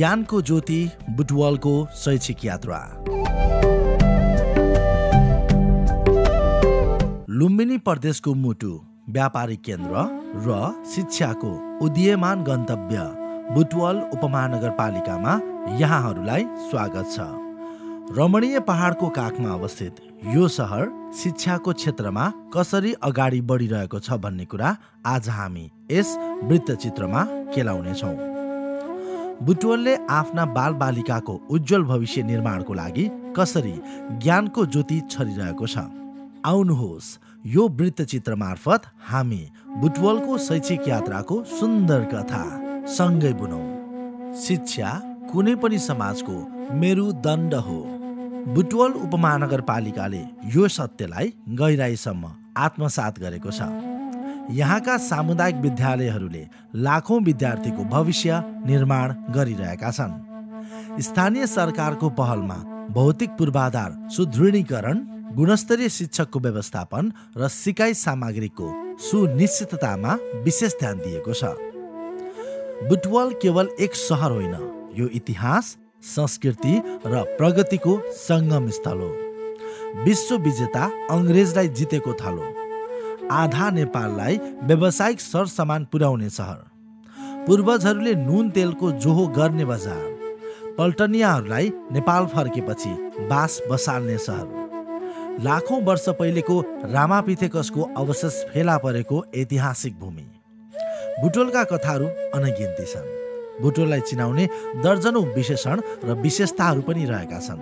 ज्ञानको ज्योति बुटवलको शैक्षिक यात्रा। लुम्बिनी प्रदेशको मुटु, व्यापारिक केन्द्र र शिक्षाको उदीयमान गन्तव्य बुटवल उपमहानगरपालिकामा यहाँहरूलाई स्वागत छ। रमणीय पहाडको काखमा अवस्थित यो सहर शिक्षाको क्षेत्रमा कसरी अगाडि बढिरहेको छ भन्ने कुरा आज हामी यस वृत्तचित्रमा केलाउनेछौँ। बुटवलले आफ्ना बालबालिकाको उज्जवल भविष्य निर्माणको लागि कसरी ज्ञानको ज्योति छरिरहेको छ, आउनुहोस् यो वृत्तचित्र मार्फत हामी बुटवलको शैक्षिक यात्राको सुन्दर कथा सँगै बुनौँ। शिक्षा कुनै पनि समाजको मेरुदण्ड हो। बुटवल उपमहानगरपालिकाले यो सत्यलाई गहिराईसम्म आत्मसात गरेको छ। यहाँका सामुदायिक विद्यालयहरूले लाखौं विद्यार्थीको भविष्य निर्माण गरिरहेका छन्। स्थानीय सरकारको पहलमा भौतिक पूर्वाधार सुदृढीकरण, गुणस्तरीय शिक्षकको व्यवस्थापन र सिकाइ सामग्रीको सुनिश्चिततामा विशेष ध्यान दिएको छ। बुटवल केवल एक सहर होइन, यो इतिहास, संस्कृति र प्रगतिको सङ्गम स्थल हो। विश्व विजेता अङ्ग्रेजलाई जितेको थलो, आधा नेपाललाई व्यावसायिक सरसामान पुर्याउने सहर, पूर्वजहरूले नुन तेलको जोहो गर्ने बजार, पल्टनियाहरूलाई नेपाल फर्केपछि बास बसाल्ने सहर, लाखौं वर्ष पहिलेको रामापिथेकसको अवशेष फेला परेको ऐतिहासिक भूमि। बुटवलका कथाहरू अनगिन्ती छन्। बुटवललाई चिनाउने दर्जनौं विशेषण र विशेषताहरू पनि रहेका छन्।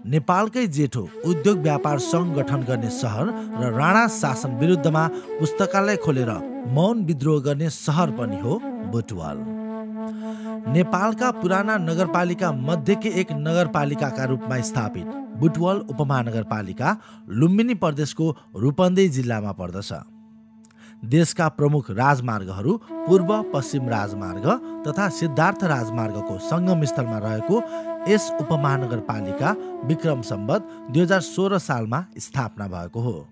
नेपालकै जेठो उद्योग व्यापार सङ्घ गठन गर्ने सहर र राणा शासन विरुद्धमा पुस्तकालय खोलेर मौन विद्रोह गर्ने सहर पनि हो बुटवल। नेपालका पुराना नगरपालिका मध्येकै एक नगरपालिकाका रूपमा स्थापित बुटवल उपमहानगरपालिका लुम्बिनी प्रदेशको रूपन्देही जिल्लामा पर्दछ। देशका प्रमुख राजमार्गहरू पूर्व पश्चिम राजमार्ग तथा सिद्धार्थ राजमार्गको सङ्गम स्थलमा रहेको यस उपमहानगरपालिका विक्रम सम्वत 2016 सालमा स्थापना भएको हो।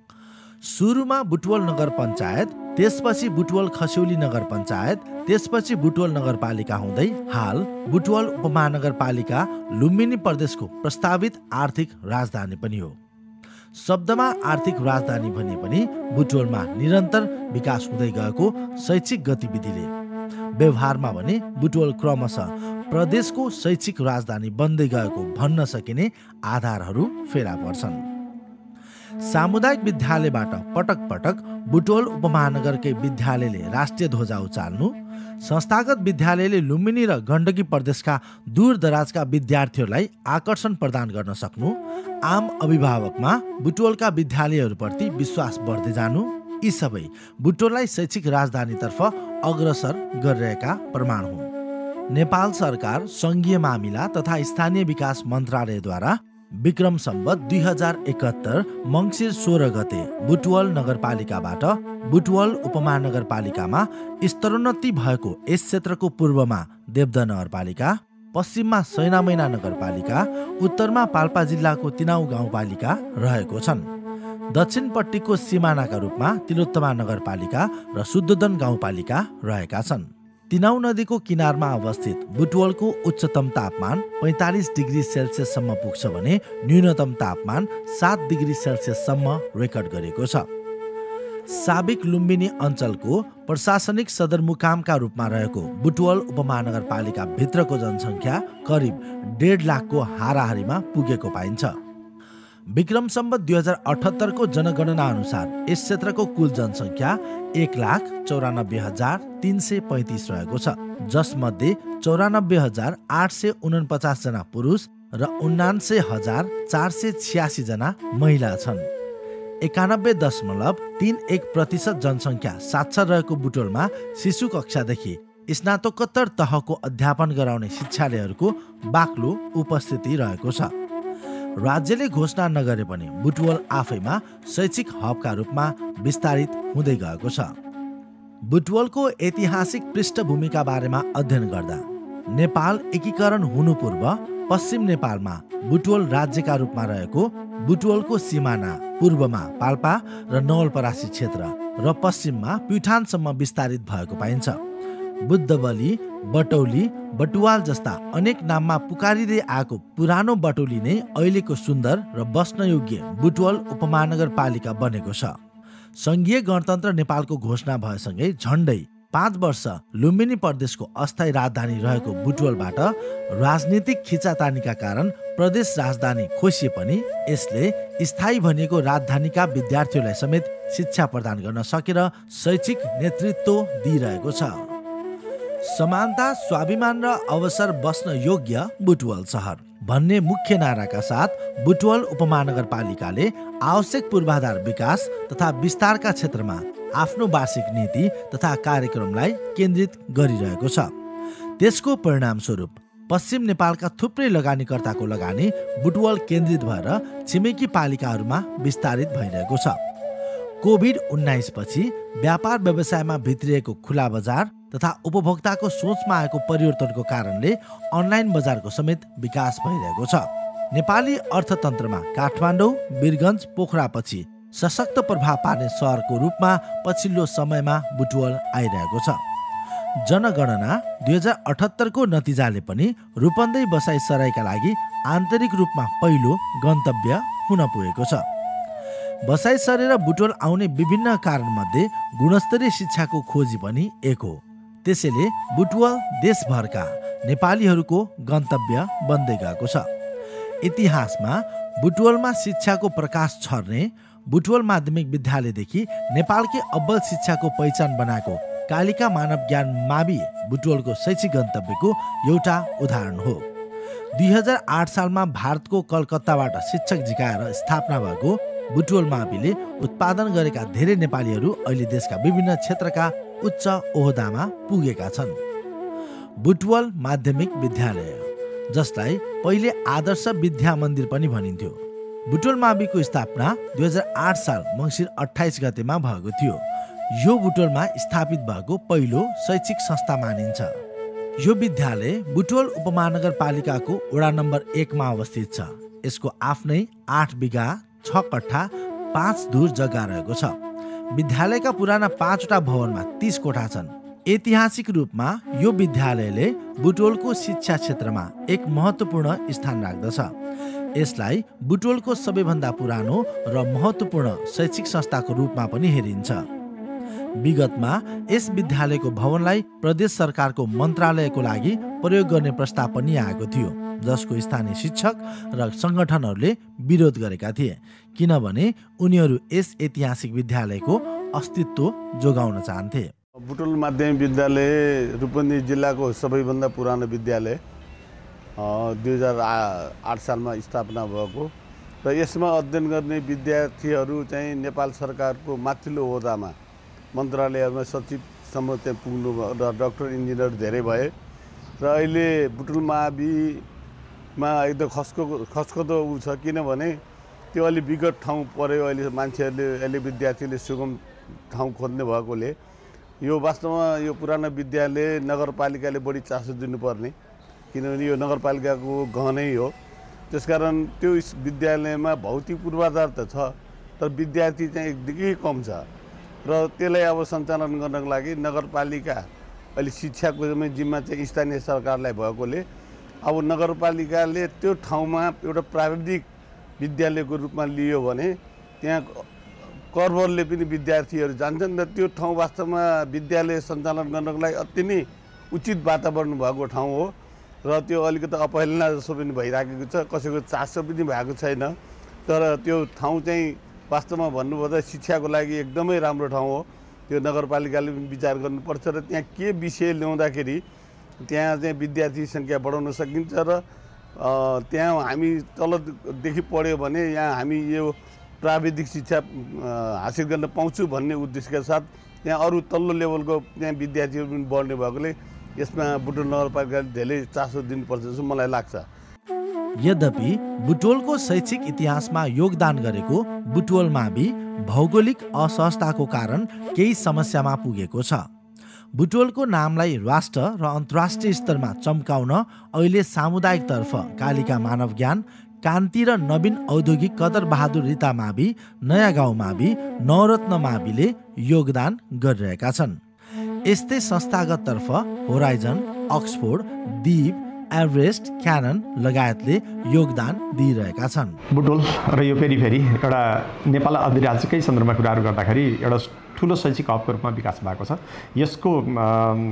सुरुमा बुटवल नगर पञ्चायत, त्यसपछि बुटवल खस्यौली नगर पञ्चायत, त्यसपछि बुटवल नगरपालिका हुँदै हाल बुटवल उपमहानगरपालिका लुम्बिनी प्रदेशको प्रस्तावित आर्थिक राजधानी पनि हो। शब्दमा आर्थिक राजधानी भने पनि बुटवलमा निरन्तर विकास हुँदै गएको शैक्षिक गतिविधिले व्यवहारमा भने बुटवल क्रमशः प्रदेशको शैक्षिक राजधानी बन्दै गएको भन्न सकिने आधारहरू फेला पर्छन्। सामुदायिक विद्यालयबाट पटक पटक बुटवल उपमहानगरकै विद्यालयले राष्ट्रिय ध्वजा उचाल्नु, संस्थागत विद्यालयले लुम्बिनी र गण्डकी प्रदेशका दूर दराजका विद्यार्थीहरूलाई आकर्षण प्रदान गर्न सक्नु, आम अभिभावकमा बुटवलका विद्यालयहरूप्रति विश्वास बढ्दै जानु, यी सबै बुटवललाई शैक्षिक राजधानीतर्फ अग्रसर गरिरहेका प्रमाण हुन्। नेपाल सरकार सङ्घीय मामिला तथा स्थानीय विकास मन्त्रालयद्वारा विक्रम सम्वत 2071 मङ्सिर 16 गते बुटवल नगरपालिकाबाट बुटवल उपमहानगरपालिकामा स्तरोन्नति भएको यस क्षेत्रको पूर्वमा देवदह नगरपालिका, पश्चिममा सैनामैना नगरपालिका, उत्तरमा पाल्पा जिल्लाको तिनाउ गाउँपालिका रहेको छन्। दक्षिणपट्टिको सिमानाका रूपमा तिलोत्तमा नगरपालिका र शुद्धोदन गाउँपालिका रहेका छन्। तिनाउ नदीको किनारमा अवस्थित बुटवलको उच्चतम तापमान 45 डिग्री सेल्सियससम्म पुग्छ भने न्यूनतम तापमान 7 डिग्री सेल्सियससम्म रेकर्ड गरेको छ। साबिक लुम्बिनी अञ्चलको प्रशासनिक सदरमुकामका रूपमा रहेको बुटवल उपमहानगरपालिका भित्रको जनसङ्ख्या करिब 1.5 लाखको हाराहारीमा पुगेको पाइन्छ। विक्रम सम्वत 2078 को जनगणना अनुसार यस क्षेत्रको कुल जनसङ्ख्या 1,94,335 रहेको छ, जसमध्ये 94,849 जना पुरुष र 79,486 जना महिला छन्। 91.31% जनसङ्ख्या साक्षर रहेको बुटवलमा शिशु कक्षादेखि स्नातकोत्तर तहको अध्यापन गराउने शिक्षालयहरूको बाक्लो उपस्थिति रहेको छ। राज्यले घोषणा नगरे पनि बुटवल आफैमा शैक्षिक हबका रूपमा विस्तारित हुँदै गएको छ। बुटवलको ऐतिहासिक पृष्ठभूमिका बारेमा अध्ययन गर्दा नेपाल एकीकरण हुनु पूर्व पश्चिम नेपालमा बुटवल राज्यका रूपमा रहेको बुटवलको सिमाना पूर्वमा पाल्पा र नवलपरासी क्षेत्र र पश्चिममा प्युठानसम्म विस्तारित भएको पाइन्छ। बुद्धबली, बटौली, बटुवाल जस्ता अनेक नाममा पुकारिँदै आएको पुरानो बटौली नै अहिलेको सुन्दर र बस्न योग्य बुटवल उपमहानगरपालिका बनेको छ। सङ्घीय गणतन्त्र नेपालको घोषणा भएसँगै झन्डै 5 वर्ष लुम्बिनी प्रदेशको अस्थायी राजधानी रहेको बुटवलबाट राजनीतिक खिचातानीका कारण प्रदेश राजधानी खोसिए पनि यसले स्थायी भनिएको राजधानीका विद्यार्थीहरूलाई समेत शिक्षा प्रदान गर्न सकेर शैक्षिक नेतृत्व दिइरहेको छ। समानता, स्वाभिमान र अवसर बस्न योग्य बुटवल सहर भन्ने मुख्य नाराका साथ बुटवल उपमहानगरपालिकाले आवश्यक पूर्वाधार विकास तथा विस्तारका क्षेत्रमा आफ्नो वार्षिक नीति तथा कार्यक्रमलाई केन्द्रित गरिरहेको छ। त्यसको परिणामस्वरूप पश्चिम नेपालका थुप्रै लगानीकर्ताको लगानी बुटवल केन्द्रित भएर छिमेकी पालिकाहरूमा विस्तारित भइरहेको छ। कोभिड-19 पछि व्यापार व्यवसायमा भित्रिएको खुला बजार तथा उपभोक्ताको सोचमा आएको परिवर्तनको कारणले अनलाइन बजारको समेत विकास भइरहेको छ। नेपाली अर्थतन्त्रमा काठमाडौँ, वीरगञ्ज, पोखरापछि सशक्त प्रभाव पार्ने सहरको रूपमा पछिल्लो समयमा बुटवल आइरहेको छ। जनगणना 2078 को नतिजाले पनि रूपन्देही बसाइसराईका लागि आन्तरिक रूपमा पहिलो गन्तव्य हुन पुगेको छ। बसाइसरे र बुटवल आउने विभिन्न कारणमध्ये गुणस्तरीय शिक्षाको खोजी पनि एक हो। त्यसैले बुटवल देशभरका नेपालीहरूको गन्तव्य बन्दै गएको छ। इतिहासमा बुटवलमा शिक्षाको प्रकाश छर्ने बुटवल माध्यमिक विद्यालयदेखि नेपालकै अब्बल शिक्षाको पहिचान बनाएको कालिका मानव ज्ञान मावि बुटवलको शैक्षिक गन्तव्यको एउटा उदाहरण हो। 2008 सालमा भारतको कलकत्ताबाट शिक्षक झिकाएर स्थापना भएको बुटवल माविले उत्पादन गरेका धेरै नेपालीहरू अहिले देशका विभिन्न क्षेत्रका उच्च ओहदामा पुगेका छन्। बुटवल माध्यमिक विद्यालय, जसलाई पहिले आदर्श विद्या मन्दिर पनि भनिन्थ्यो, बुटवल माविको स्थापना 2008 साल मङ्सिर 28 गतेमा भएको थियो। यो बुटवलमा स्थापित भएको पहिलो शैक्षिक संस्था मानिन्छ। यो विद्यालय बुटवल उपमहानगरपालिकाको वडा नम्बर 1 मा अवस्थित छ। यसको आफ्नै 8 बिघा 6 कट्ठा 5 धुर जग्गा रहेको छ। विद्यालयका पुराना 5 वटा भवनमा 30 कोठा छन्। ऐतिहासिक रूपमा यो विद्यालयले बुटवलको शिक्षा क्षेत्रमा एक महत्त्वपूर्ण स्थान राख्दछ। यसलाई बुटवलको सबैभन्दा पुरानो र महत्त्वपूर्ण शैक्षिक संस्थाको रूपमा पनि हेरिन्छ। विगतमा यस विद्यालयको भवनलाई प्रदेश सरकारको मन्त्रालयको लागि प्रयोग गर्ने प्रस्ताव पनि आएको थियो, जसको स्थानीय शिक्षक र सङ्गठनहरूले विरोध गरेका थिए, किनभने उनीहरू यस ऐतिहासिक विद्यालयको अस्तित्व जोगाउन चाहन्थे। बुटवल माध्यमिक विद्यालय रूपन्देही जिल्लाको सबैभन्दा पुरानो विद्यालय 2008 सालमा स्थापना भएको र यसमा अध्ययन गर्ने विद्यार्थीहरू चाहिँ नेपाल सरकारको माथिल्लो ओहदामा मन्त्रालयमा सचिवसम्म त्यहाँ पुग्नु र डाक्टर इन्जिनियर धेरै भए र अहिले बुटवल माविमा एकदम खस्कदो उ छ, किनभने त्यो अलि विकट ठाउँ पर्यो। अहिले मान्छेहरूले अहिले विद्यार्थीले सुगम ठाउँ खोज्ने भएकोले यो वास्तवमा यो पुरानो विद्यालय नगरपालिकाले बढी चासो दिनुपर्ने, किनभने यो नगरपालिकाको गहनै हो। त्यसकारण त्यो विद्यालयमा भौतिक पूर्वाधार त छ, तर विद्यार्थी चाहिँ एकदमै कम छ र त्यसलाई अब सञ्चालन गर्नको लागि नगरपालिका अहिले शिक्षाको जिम्मा चाहिँ स्थानीय सरकारलाई भएकोले अब नगरपालिकाले त्यो ठाउँमा एउटा प्राविधिक विद्यालयको रूपमा लियो भने त्यहाँ करभरले पनि विद्यार्थीहरू जान्छन् र त्यो ठाउँ वास्तवमा विद्यालय सञ्चालन गर्नको लागि अति नै उचित वातावरण भएको ठाउँ हो र त्यो अलिकति अपहेलना जस्तो पनि भइराखेको छ, कसैको चासो पनि भएको छैन। तर त्यो ठाउँ चाहिँ वास्तवमा भन्नुपर्दा शिक्षाको लागि एकदमै राम्रो ठाउँ हो। त्यो नगरपालिकाले पनि विचार गर्नुपर्छ र त्यहाँ के विषय ल्याउँदाखेरि त्यहाँ चाहिँ विद्यार्थी सङ्ख्या बढाउन सकिन्छ र त्यहाँ हामी तलदेखि पढ्यो भने यहाँ हामी यो प्राविधिक शिक्षा हासिल गर्न पाउँछु भन्ने उद्देश्यका साथ त्यहाँ अरू तल्लो लेभलको त्यहाँ विद्यार्थीहरू पनि बढ्ने भएकोले यसमा बुटवल नगरपालिकाले धेरै चासो दिनुपर्छ जस्तो मलाई लाग्छ। यद्यपि बुटवलको शैक्षिक इतिहासमा योगदान गरेको बुटवल मावि भौगोलिक असहजताको कारण केही समस्यामा पुगेको छ। बुटवलको नामलाई राष्ट्र र अन्तर्राष्ट्रिय स्तरमा चम्काउन अहिले सामुदायिक तर्फ कालिका मानव ज्ञान, कान्ति र नवीन औद्योगिक कदर बहादुर रिता मावि, नयाँ गाउँ मावि, नवरत्न माविले योगदान गरिरहेका छन्। यस्तै संस्थागततर्फ होराइजन, अक्सफोर्ड, दीप, एभरेस्ट, क्यानन लगायतले योगदान दिइरहेका छन्। बुटोल र यो पेरिफेरी एउटा नेपाल अधिराज्यकै सन्दर्भमा कुराहरू गर्दाखेरि एउटा ठुलो शैक्षिक हबको रूपमा विकास भएको छ। यसको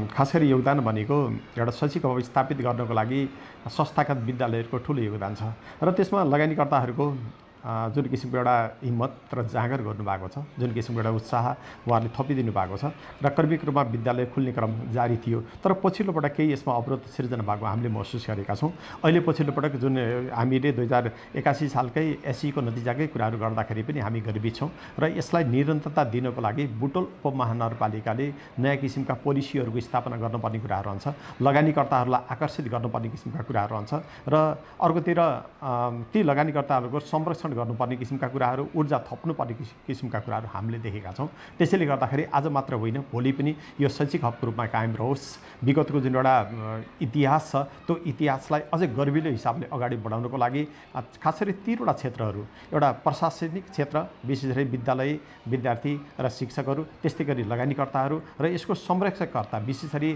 खास गरी योगदान भनेको एउटा शैक्षिक हब स्थापित गर्नको लागि संस्थागत विद्यालयहरूको ठुलो योगदान छ र त्यसमा लगानीकर्ताहरूको जुन किसिमको एउटा हिम्मत र जाँगर गर्नुभएको छ, जुन किसिमको एउटा उत्साह उहाँहरूले थपिदिनु भएको छ र क्रमिक रूपमा विद्यालय खुल्ने क्रम जारी थियो। तर पछिल्लो पटक केही यसमा अवरोध सिर्जना भएको हामीले महसुस गरेका छौँ। अहिले पछिल्लो पटक जुन हामीले 2081 सालकै एसईको नतिजाकै कुराहरू गर्दाखेरि पनि हामी गर्वित छौँ र यसलाई निरन्तरता दिनको लागि बुटोल उपमहानगरपालिकाले नयाँ किसिमका पोलिसीहरूको स्थापना गर्नुपर्ने कुराहरू रहन्छ, लगानीकर्ताहरूलाई आकर्षित गर्नुपर्ने किसिमका कुराहरू रहन्छ र अर्कोतिर ती लगानीकर्ताहरूको संरक्षण गर्नुपर्ने किसिमका कुराहरू, ऊर्जा थप्नुपर्ने किसिमका कुराहरू हामीले देखेका छौँ। त्यसैले गर्दाखेरि आज मात्र होइन, भोलि पनि यो शैक्षिक हबको रूपमा कायम रहोस्। विगतको जुन एउटा इतिहास छ त्यो इतिहासलाई अझै गर्विलो हिसाबले अगाडि बढाउनको लागि खास गरी 3वटा क्षेत्रहरू, एउटा प्रशासनिक क्षेत्र विशेष गरी विद्यालय, विद्यार्थी र शिक्षकहरू, त्यस्तै गरी लगानीकर्ताहरू र यसको संरक्षककर्ता विशेष गरी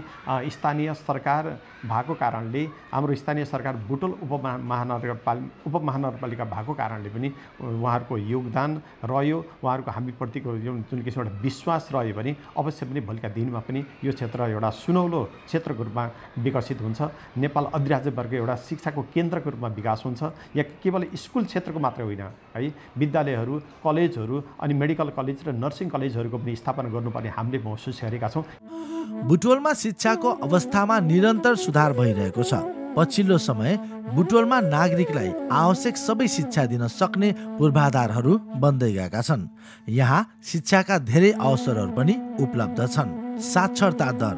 स्थानीय सरकार भएको कारणले, हाम्रो स्थानीय सरकार बुटोल उपमहानगरपालिका भएको कारणले पनि उहाँहरूको योगदान रह्यो, उहाँहरूको हामीप्रतिको जुन किसिमबाट विश्वास रह्यो भने अवश्य पनि भोलिका दिनमा पनि यो क्षेत्र एउटा सुनौलो क्षेत्रको रूपमा विकसित हुन्छ। नेपाल अधिराज्यवर्ग एउटा शिक्षाको केन्द्रको रूपमा विकास हुन्छ। या केवल स्कुल क्षेत्रको मात्र होइन है, विद्यालयहरू, कलेजहरू अनि मेडिकल कलेज र नर्सिङ कलेजहरूको पनि स्थापना गर्नुपर्ने हामीले महसुस गरेका छौँ। बुटोलमा शिक्षाको अवस्थामा निरन्तर सुधार भइरहेको छ। पछिल्लो समय बुटोलमा नागरिकलाई आवश्यक सबै शिक्षा दिन सक्ने पूर्वाधारहरू बन्दै गएका छन्। यहाँ शिक्षाका धेरै अवसरहरू पनि उपलब्ध छन्। साक्षरता दर।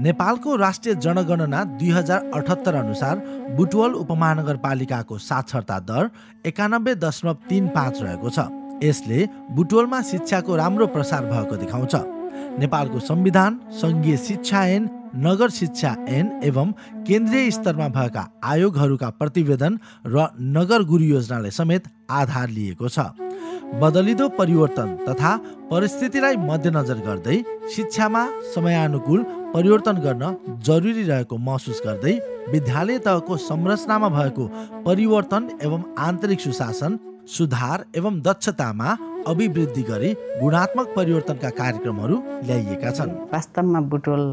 नेपालको राष्ट्रिय जनगणना 2078 अनुसार बुटवल उपमहानगरपालिकाको साक्षरता दर 91.35 रहेको छ। यसले बुटवलमा शिक्षाको राम्रो प्रसार भएको देखाउँछ। नेपालको संविधान, संघीय शिक्षा ऐन, नगर शिक्षा ऐन एवं केन्द्रीय स्तरमा भएका आयोगहरूका प्रतिवेदन र नगर गुरु योजनालाई समेत आधार लिएको छ। बदलिदो परिवर्तन तथा परिस्थितिलाई मध्यनजर गर्दै शिक्षामा समयानुकूल परिवर्तन गर्न जरुरी रहेको महसुस गर्दै विद्यालय तहको संरचनामा भएको परिवर्तन एवं आन्तरिक सुशासन, सुधार एवं दक्षतामा अभिवृद्धि गरी गुणात्मक परिवर्तनका कार्यक्रमहरू ल्याइएका छन्। वास्तवमा बुटोल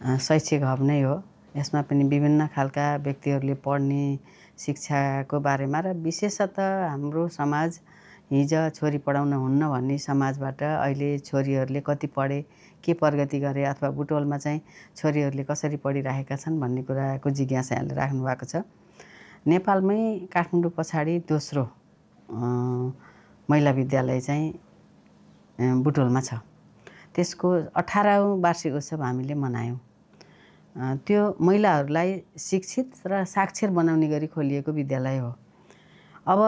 शैक्षिक हब नै हो। यसमा पनि विभिन्न खालका व्यक्तिहरूले पढ्ने शिक्षाको बारेमा र विशेषतः हाम्रो समाज हिजो छोरी पढाउन हुन्न भन्ने समाजबाट अहिले छोरीहरूले कति पढे, के प्रगति गरे अथवा बुटोलमा चाहिँ छोरीहरूले कसरी पढिरहेका छन् भन्ने कुराको जिज्ञासा यहाँले राख्नु भएको छ। नेपालमै काठमाडौँ पछाडि दोस्रो महिला विद्यालय चाहिँ बुटोलमा छ। त्यसको 18औं वार्षिक उत्सव हामीले मनायौँ। त्यो महिलाहरूलाई शिक्षित र साक्षर बनाउने गरी खोलिएको विद्यालय हो। अब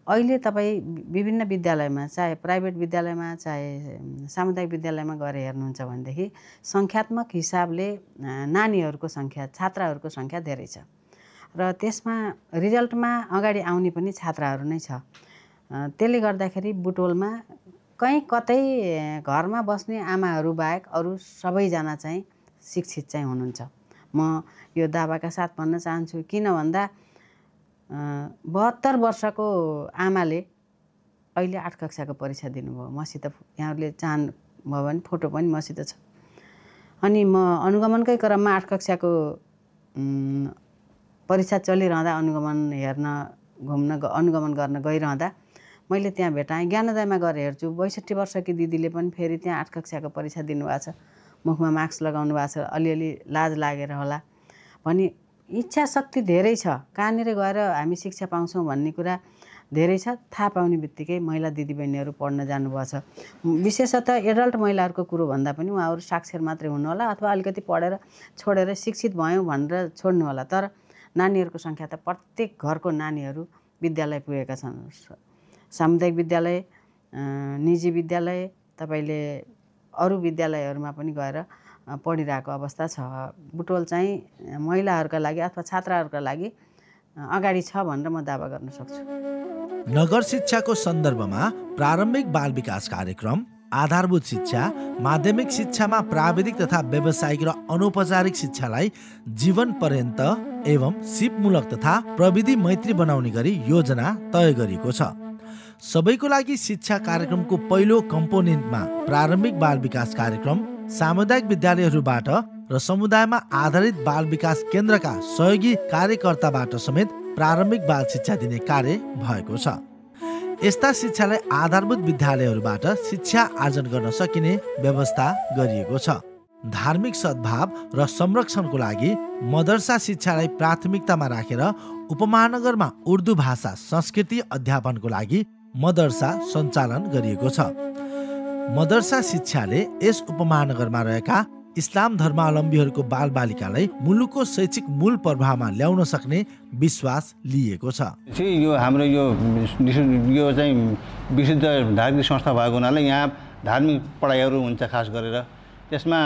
अहिले तपाईँ विभिन्न विद्यालयमा, चाहे प्राइभेट विद्यालयमा चाहे सामुदायिक विद्यालयमा गएर हेर्नुहुन्छ भनेदेखि सङ्ख्यात्मक हिसाबले नानीहरूको सङ्ख्या, छात्राहरूको सङ्ख्या धेरै छ र त्यसमा रिजल्टमा अगाडि आउने पनि छात्राहरू नै छ। त्यसले गर्दाखेरि बुटोलमा कहीँ कतै घरमा बस्ने आमाहरू बाहेक अरू सबैजना चाहिँ शिक्षित चाहिँ हुनुहुन्छ। म यो दावाका साथ भन्न चाहन्छु, किन भन्दा 72 वर्षको आमाले अहिले 8 कक्षाको परीक्षा दिनुभयो। मसित यहाँहरूले चाहनुभयो भने फोटो पनि मसित छ। अनि म अनुगमनकै क्रममा 8 कक्षाको परीक्षा चलिरहँदा अनुगमन हेर्न, घुम्न, अनुगमन गर्न गइरहँदा मैले त्यहाँ भेटाएँ। ज्ञानोदयमा गएर हेर्छु 62 वर्षकी दिदीले पनि फेरि त्यहाँ 8 कक्षाको परीक्षा दिनुभएको छ। मुखमा मास्क लगाउनु भएको छ, अलिअलि लाज लागेर होला। भने इच्छा शक्ति धेरै छ, कहाँनिर गएर हामी शिक्षा पाउँछौँ भन्ने कुरा धेरै छ। थाहा पाउने बित्तिकै महिला दिदीबहिनीहरू पढ्न जानुभएको छ। विशेषतः एडल्ट महिलाहरूको कुरो भन्दा पनि उहाँहरू साक्षर मात्रै हुनु होला अथवा अलिकति पढेर छोडेर शिक्षित भयौँ भनेर छोड्नु होला। तर नानीहरूको सङ्ख्या त प्रत्येक घरको नानीहरू विद्यालय पुगेका छन्। सामुदायिक विद्यालय, निजी विद्यालय, तपाईँले अरू विद्यालयहरूमा पनि गएर पढिरहेको अवस्था छ। बुटोल चाहिँ महिलाहरूका लागि अथवा छात्राहरूका लागि अगाडि छ भनेर म दावा गर्न सक्छु। नगर शिक्षाको सन्दर्भमा प्रारम्भिक बाल विकास कार्यक्रम, आधारभूत शिक्षा, माध्यमिक शिक्षामा प्राविधिक तथा व्यावसायिक र अनौपचारिक शिक्षालाई जीवन पर्यन्त एवं सिपमूलक तथा प्रविधि मैत्री बनाउने गरी योजना तय गरिएको छ। सबैको लागि शिक्षा कार्यक्रमको पहिलो कम्पोनेन्टमा प्रारम्भिक बाल विकास कार्यक्रम, सामुदायिक विद्यालयहरूबाट र समुदायमा आधारित बाल विकास केन्द्रका सहयोगी कार्यकर्ताबाट समेत प्रारम्भिक बाल शिक्षा दिने कार्य भएको छ। यस्ता शिक्षालाई आधारभूत विद्यालयहरूबाट शिक्षा आर्जन गर्न सकिने व्यवस्था गरिएको छ। धार्मिक सद्भाव र संरक्षणको लागि मदरसा शिक्षालाई प्राथमिकतामा राखेर उपमहानगरमा उर्दू भाषा संस्कृति अध्यापनको लागि मदरसा सञ्चालन गरिएको छ। मदरसा शिक्षाले यस उपमहानगरमा रहेका इस्लाम धर्मावलम्बीहरूको बालबालिकालाई मुलुकको शैक्षिक मूल प्रभावमा ल्याउन सक्ने विश्वास लिएको छ। यो हाम्रो यो चाहिँ विशुद्ध धार्मिक संस्था भएको हुनाले यहाँ धार्मिक पढाइहरू हुन्छ। खास गरेर त्यसमा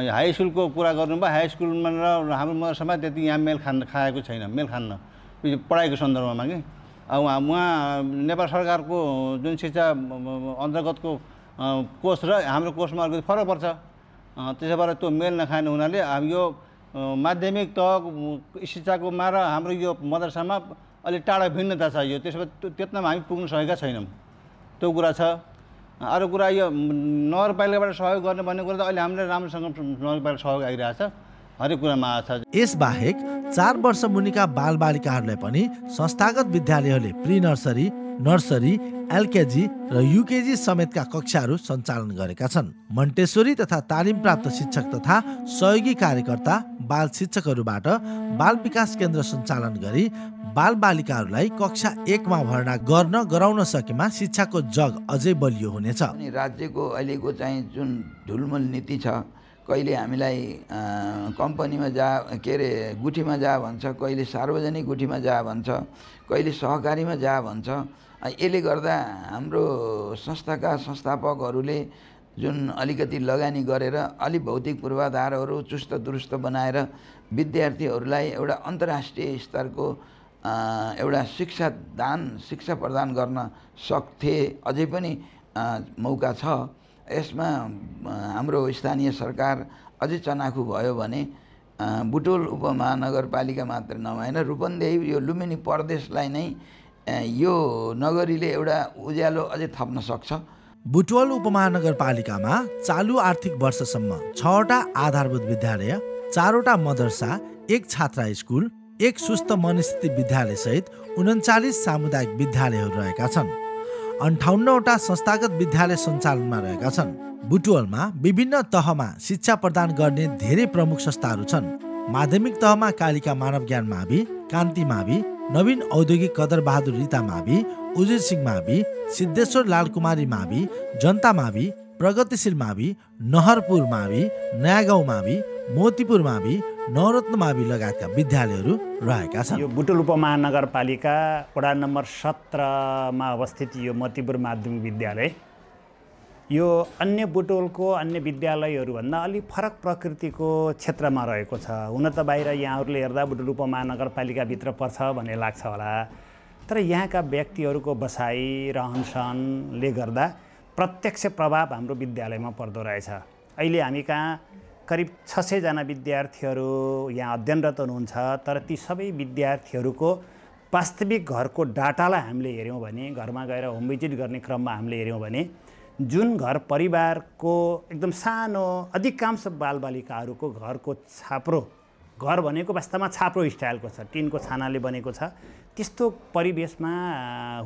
हाई स्कुलको कुरा गर्नुभयो, हाई स्कुलमा र हाम्रो मदरसामा त्यति यहाँ मेल खाएको छैन, मेल खान्न पढाइको सन्दर्भमा कि। अब उहाँ नेपाल सरकारको जुन शिक्षा अन्तर्गतको कोर्स र हाम्रो कोर्समा अलिकति फरक पर्छ। त्यसो भएर त्यो मेल नखाने हुनाले अब यो माध्यमिक तह शिक्षाकोमा र हाम्रो यो मदरसामा अलिक टाढा भिन्नता छ। यो त्यसो भए त्यत्रमा हामी पुग्न सकेका छैनौँ, त्यो कुरा छ। अरू कुरा यो नगरपालिकाबाट सहयोग गर्ने भन्ने कुरा त अहिले हामीले राम्रोसँग नगरपालिका सहयोग आइरहेछ, हरेक कुरामा आएको छ। यसबाहेक 4 वर्ष मुनिका बालबालिकाहरूलाई पनि संस्थागत विद्यालयहरूले प्री नर्सरी, नर्सरी, एलकेजी र युकेजी समेतका कक्षाहरू सञ्चालन गरेका छन्। मन्टेश्वरी तथा तालिम प्राप्त शिक्षक तथा सहयोगी कार्यकर्ता बाल शिक्षकहरूबाट बाल विकास केन्द्र सञ्चालन गरी बालबालिकाहरूलाई कक्षा 1 मा भर्ना गराउन सकेमा शिक्षाको जग अझै बलियो हुनेछ। राज्यको अहिलेको चाहिँ जुन ढुलमुल नीति छ, कहिले हामीलाई कम्पनीमा जा गुठीमा जा भन्छ, कहिले सार्वजनिक गुठीमा जा भन्छ, कहिले सहकारीमा जा भन्छ। यसले गर्दा हाम्रो संस्थाका संस्थापकहरूले जुन अलिकति लगानी गरेर अलि भौतिक पूर्वाधारहरू चुस्त दुरुस्त बनाएर विद्यार्थीहरूलाई एउटा अन्तर्राष्ट्रिय स्तरको एउटा शिक्षा प्रदान गर्न सक्थे। अझै पनि मौका छ। यसमा हाम्रो स्थानीय सरकार अझै चनाखु भयो भने बुटोल उपमहानगरपालिका मात्र नभएर रूपन्देही यो लुम्बिनी प्रदेशलाई नै यो नगरीले एउटा उज्यालो अझै थप्न सक्छ। बुटवल उपमहानगरपालिकामा चालु आर्थिक वर्षसम्म 6वटा आधारभूत विद्यालय, 4वटा मदरसा, 1 छात्रा स्कुल, 1 सुस्त मनस्थिति विद्यालय सहित 39 सामुदायिक विद्यालयहरू रहेका छन्। 58वटा संस्थागत विद्यालय सञ्चालनमा रहेका छन्। बुटवलमा विभिन्न तहमा शिक्षा प्रदान गर्ने धेरै प्रमुख संस्थाहरू छन्। माध्यमिक तहमा कालिका मानव ज्ञान मावि, कान्ति मावि, नवीन औद्योगिक कदर बहादुर रिता मावि, उजिर सिंह मावि, सिद्धेश्वर लालकुमारी मावि, जनता मावि, प्रगतिशील मावि, नहरपुर मावि, नयाँ गाउँ मावि, मोतीपुर मावि, नवरत्न मावि लगायतका विद्यालयहरू रहेका छन्। यो बुटोल उपमहानगरपालिका वडा नम्बर 17 मा अवस्थित यो मोतीपुर माध्यमिक विद्यालय यो अन्य बुटोलको अन्य विद्यालयहरूभन्दा अलि फरक प्रकृतिको क्षेत्रमा रहेको छ। हुन त बाहिर यहाँहरूले हेर्दा बुटोल उपमहानगरपालिकाभित्र पर्छ भन्ने लाग्छ होला, तर यहाँका व्यक्तिहरूको बसाइ रहनसहनले गर्दा प्रत्यक्ष प्रभाव हाम्रो विद्यालयमा पर्दो रहेछ। अहिले हामी कहाँ करिब 600 जना विद्यार्थीहरू यहाँ अध्ययनरत हुनुहुन्छ, तर ती सबै विद्यार्थीहरूको वास्तविक घरको डाटालाई हामीले हेऱ्यौँ भने, घरमा गएर होम भिजिट गर्ने क्रममा हामीले हेऱ्यौँ भने जुन घर परिवारको एकदम सानो अधिकांश बालबालिकाहरूको घरको छाप्रो, घर भनेको वास्तवमा छाप्रो स्टाइलको छ, टिनको छानाले बनेको छ, त्यस्तो परिवेशमा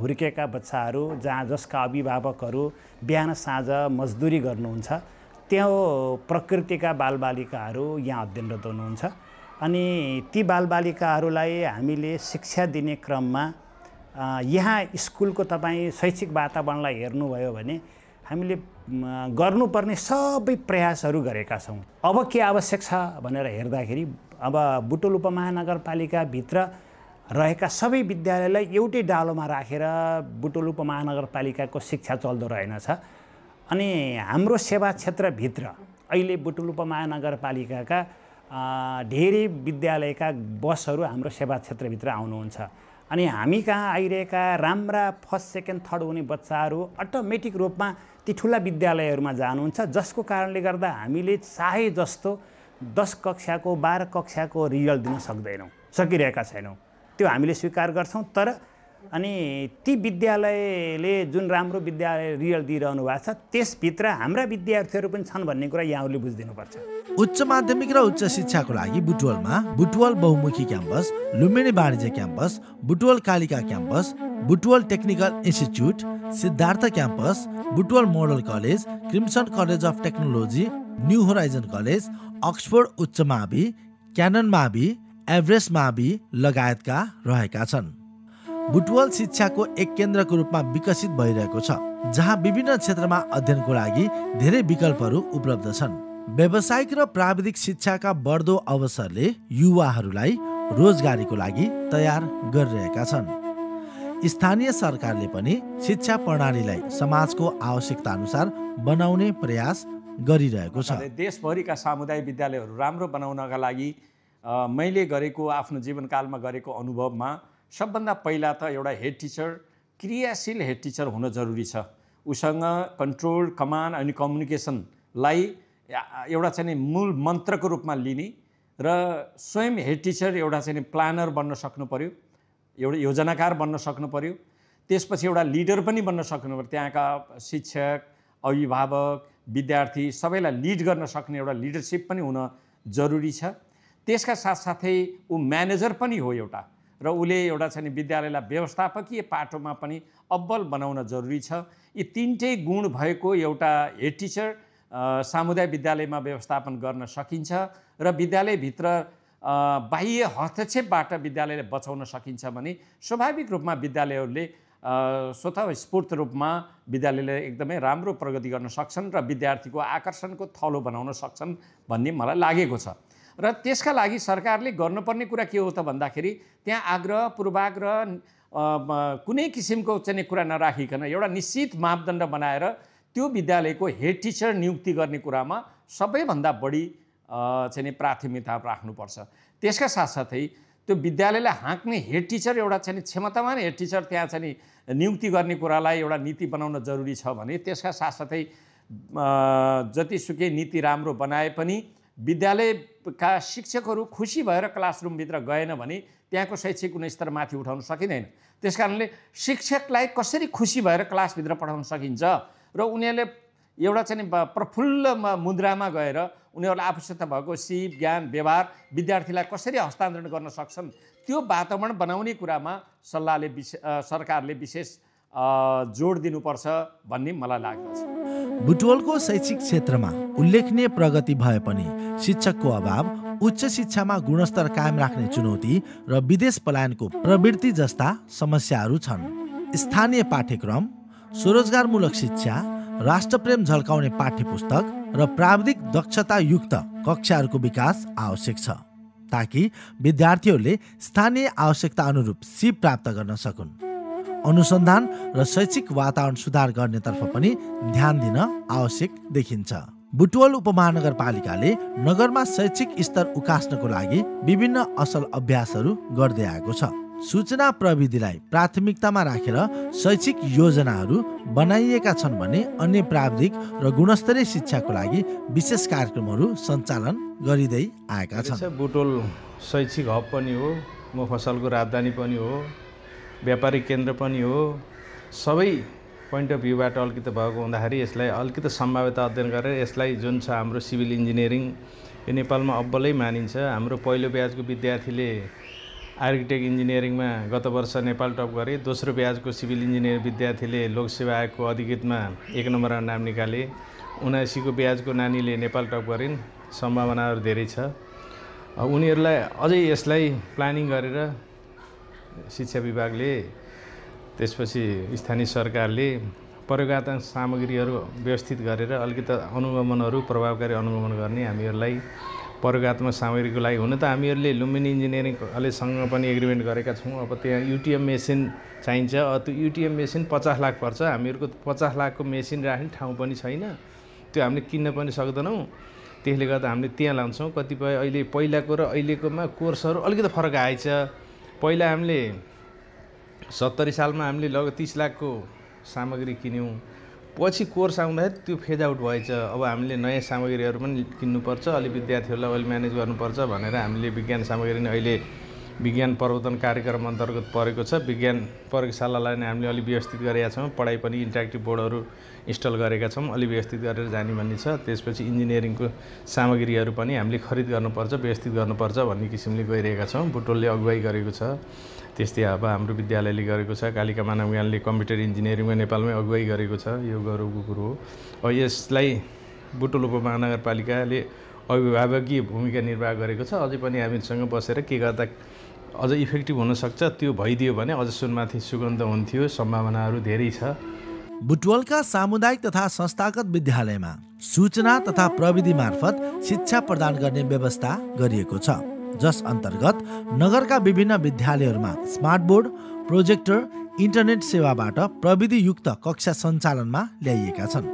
हुर्केका बच्चाहरू जहाँ जसका अभिभावकहरू बिहान साँझ मजदुरी गर्नुहुन्छ, त्यो प्रकृतिका बालबालिकाहरू यहाँ अध्ययनरत हुनुहुन्छ। अनि ती बालबालिकाहरूलाई हामीले शिक्षा दिने क्रममा यहाँ स्कुलको तपाईँ शैक्षिक वातावरणलाई हेर्नुभयो भने हामीले गर्नुपर्ने सबै प्रयासहरू गरेका छौँ। अब के आवश्यक छ भनेर हेर्दाखेरि अब बुटोल उपमहानगरपालिकाभित्र रहेका सबै विद्यालयलाई एउटै डालोमा राखेर बुटोल उपमहानगरपालिकाको शिक्षा चल्दो रहेनछ। अनि हाम्रो सेवा क्षेत्रभित्र अहिले बुटोल उपमहानगरपालिकाका धेरै विद्यालयका बसहरू हाम्रो सेवा क्षेत्रभित्र आउनुहुन्छ। अनि हामी कहाँ आइरहेका राम्रा फर्स्ट सेकेन्ड थर्ड हुने बच्चाहरू अटोमेटिक रूपमा ती ठुला विद्यालयहरूमा जानुहुन्छ, जसको कारणले गर्दा हामीले चाहे जस्तो 10 कक्षाको 12 कक्षाको रिजल्ट दिन सकिरहेका छैनौँ। त्यो हामीले स्वीकार गर्छौँ। तर अनि ती विद्यालयले जुन राम्रो विद्यालय रिजल्ट दिइरहनु भएको छ त्यसभित्र हाम्रा विद्यार्थीहरू पनि छन् भन्ने कुरा यहाँहरूले बुझिदिनुपर्छ। उच्च माध्यमिक र उच्च शिक्षाको लागि बुटवलमा बुटवल बहुमुखी क्याम्पस, लुम्बिनी वाणिज्य campus, Butwal Kalika campus, Butwal technical institute, Siddhartha campus, Butwal model college, crimson college of technology, new horizon college, Oxford उच्च मावि, क्यानन मावि, एभरेस्ट मावि लगायतका रहेका छन्। बुटवल शिक्षाको एक केन्द्रको रूपमा विकसित भइरहेको छ, जहाँ विभिन्न क्षेत्रमा अध्ययनको लागि धेरै विकल्पहरू उपलब्ध छन्। व्यावसायिक र प्राविधिक शिक्षाका बढ्दो अवसरले युवाहरूलाई रोजगारीको लागि तयार गरिरहेका छन्। स्थानीय सरकारले पनि शिक्षा प्रणालीलाई समाजको आवश्यकता अनुसार बनाउने प्रयास गरिरहेको छ। देशभरिका सामुदायिक विद्यालयहरू राम्रो बनाउनका लागि मैले गरेको आफ्नो जीवनकालमा गरेको अनुभवमा सबभन्दा पहिला त एउटा हेड टिचर, क्रियाशील हेड टिचर हुन जरुरी छ। उसँग कन्ट्रोल, कमान्ड अनि कम्युनिकेसनलाई एउटा चाहिँ मूल मन्त्रको रूपमा लिने र स्वयं हेड टिचर एउटा चाहिँ प्लानर बन्न सक्नु पर्यो, एउटा योजनाकार बन्न सक्नु पर्यो। त्यसपछि एउटा लिडर पनि बन्न सक्नु पर्यो। त्यहाँका शिक्षक, अभिभावक, विद्यार्थी सबैलाई लिड गर्न सक्ने एउटा लिडरसिप पनि हुन जरुरी छ। त्यसका साथसाथै ऊ म्यानेजर पनि हो एउटा, र उसले एउटा चाहिँ विद्यालयलाई व्यवस्थापकीय पाटोमा पनि अब्बल बनाउन जरुरी छ। यी तीनटै गुण भएको एउटा हेड टिचर सामुदायिक विद्यालयमा व्यवस्थापन गर्न सकिन्छ र विद्यालयभित्र बाह्य हस्तक्षेपबाट विद्यालयलाई बचाउन सकिन्छ भने स्वाभाविक रूपमा विद्यालयहरूले स्वतः स्फूर्त रूपमा विद्यालयले एकदमै राम्रो प्रगति गर्न सक्छन् र विद्यार्थीको आकर्षणको थलो बनाउन सक्छन् भन्ने मलाई लागेको छ। र त्यसका लागि सरकारले गर्नुपर्ने कुरा के हो त भन्दाखेरि त्यहाँ आग्रह पूर्वाग्रह कुनै किसिमको चाहिँ कुरा नराखिकन एउटा निश्चित मापदण्ड बनाएर त्यो विद्यालयको हेड टिचर नियुक्ति गर्ने कुरामा सबैभन्दा बढी चाहिँ प्राथमिकता राख्नुपर्छ। त्यसका साथसाथै त्यो विद्यालयलाई हाँक्ने हेड टिचर एउटा चाहिँ क्षमतावान हेड टिचर त्यहाँ चाहिँ नियुक्ति गर्ने कुरालाई एउटा नीति बनाउन जरुरी छ भने त्यसका साथसाथै जतिसुकै नीति राम्रो बनाए पनि विद्यालयका शिक्षकहरू खुसी भएर क्लासरुमभित्र गएन भने त्यहाँको शैक्षिक गुणस्तर माथि उठाउन सकिँदैन। त्यसकारणले शिक्षकलाई कसरी खुसी भएर क्लासभित्र पढाउन सकिन्छ र उनीहरूले एउटा चाहिँ प्रफुल्ल मुद्रामा गएर उनीहरूलाई आवश्यकता भएको सिप, ज्ञान, व्यवहार विद्यार्थीलाई कसरी हस्तान्तरण गर्न सक्छन् त्यो वातावरण बनाउने कुरामा सरकारले विशेष जोड दिनुपर्छ भन्ने मलाई लाग्दछ। बुटवलको शैक्षिक क्षेत्रमा उल्लेखनीय प्रगति भए पनि शिक्षकको अभाव, उच्च शिक्षामा गुणस्तर कायम राख्ने चुनौती र विदेश पलायनको प्रवृत्ति जस्ता समस्याहरू छन्। स्थानीय पाठ्यक्रम, स्वरोजगारमूलक शिक्षा, राष्ट्रप्रेम झल्काउने पाठ्यपुस्तक र प्राविधिक दक्षतायुक्त कक्षाहरूको विकास आवश्यक छ ताकि विद्यार्थीहरूले स्थानीय आवश्यकता अनुरूप सिप प्राप्त गर्न सकुन्। अनुसन्धान र शैक्षिक वातावरण सुधार गर्नेतर्फ पनि ध्यान दिन आवश्यक देखिन्छ। बुटवल उपमहानगरपालिकाले नगरमा शैक्षिक स्तर उकास्नको लागि विभिन्न असल अभ्यासहरू गर्दै आएको छ। सूचना प्रविधिलाई प्राथमिकतामा राखेर शैक्षिक योजनाहरू बनाइएका छन् भने अन्य प्राविधिक र गुणस्तरीय शिक्षाको लागि विशेष कार्यक्रमहरू सञ्चालन गरिँदै आएका छन्। बुटवल शैक्षिक हब पनि हो, मफसलको राजधानी पनि हो, व्यापारिक केन्द्र पनि हो। सबै पोइन्ट अफ भ्यूबाट अलिकति भएको हुँदाखेरि यसलाई अलिकति सम्भाव्यता अध्ययन गरेर यसलाई जुन छ हाम्रो सिभिल इन्जिनियरिङ यो नेपालमा अब्बलै मानिन्छ। हाम्रो पहिलो ब्याचको विद्यार्थीले आर्किटेक्ट इन्जिनियरिङमा गत वर्ष नेपाल टप गरे। दोस्रो ब्याचको सिभिल इन्जिनियर विद्यार्थीले लोकसेवा आयोगको अधिकृतमा 1 नम्बरमा नाम निकाले। 79को ब्याचको नानीले नेपाल टप गरिन्। सम्भावनाहरू धेरै छ। उनीहरूलाई अझै यसलाई प्लानिङ गरेर शिक्षा विभागले त्यसपछि स्थानीय सरकारले प्रयोगात्मक सामग्रीहरू व्यवस्थित गरेर अलिकति अनुगमनहरू प्रभावकारी अनुगमन गर्ने हामीहरूलाई प्रयोगात्मक सामग्रीको लागि हुन त हामीहरूले लुम्बिनी इन्जिनियरिङ कलेजसँग पनि एग्रिमेन्ट गरेका छौँ। अब त्यहाँ युटिएम मेसिन चाहिन्छ। त्यो युटिएम मेसिन 50 लाख पर्छ। हामीहरूको 50 लाखको मेसिन राख्ने ठाउँ पनि छैन। त्यो हामीले किन्न पनि सक्दैनौँ। त्यसले गर्दा हामीले त्यहाँ लान्छौँ। कतिपय अहिले पहिलाको र अहिलेकोमा कोर्सहरू अलिकति फरक आएछ। पहिला हामीले 70 सालमा हामीले लगभग 30 लाखको सामग्री किन्यौँ। पछि कोर्स आउँदाखेरि त्यो फेज आउट भएछ। अब हामीले नयाँ सामग्रीहरू पनि किन्नुपर्छ, अलि विद्यार्थीहरूलाई अहिले म्यानेज गर्नुपर्छ भनेर हामीले विज्ञान सामग्री नै अहिले विज्ञान प्रवर्धन कार्यक्रम अन्तर्गत परेको छ। विज्ञान प्रयोगशालालाई नै हामीले अलि व्यवस्थित गरेका छौँ। पढाइ पनि इन्टरेक्टिभ बोर्डहरू इन्स्टल गरेका छौँ, अलि व्यवस्थित गरेर जाने भन्ने छ। त्यसपछि इन्जिनियरिङको सामग्रीहरू पनि हामीले खरिद गर्नुपर्छ, व्यवस्थित गर्नुपर्छ भन्ने किसिमले गइरहेका छौँ। बुटोलले अगुवाई गरेको छ। त्यस्तै अब हाम्रो विद्यालयले गरेको छ। कालिका मानव ज्ञानले कम्प्युटर इन्जिनियरिङमा नेपालमै अगुवाई गरेको छ। यो गौरवको कुरो हो। अब यसलाई बुटोल उपमहानगरपालिकाले अभिभावकीय भूमिका निर्वाह गरेको छ। अझै पनि हामीसँग बसेर के गर्दा अझ इफेक्टिभ हुनसक्छ त्यो भइदियो भने अझ सुनमाथि सुगन्ध हुन्थ्यो। सम्भावनाहरू धेरै छ। बुटवलका सामुदायिक तथा संस्थागत विद्यालयमा सूचना तथा प्रविधि मार्फत शिक्षा प्रदान गर्ने व्यवस्था गरिएको छ, जस अन्तर्गत नगरका विभिन्न विद्यालयहरूमा स्मार्ट बोर्ड, प्रोजेक्टर, इन्टरनेट सेवाबाट प्रविधियुक्त कक्षा सञ्चालनमा ल्याइएका छन्।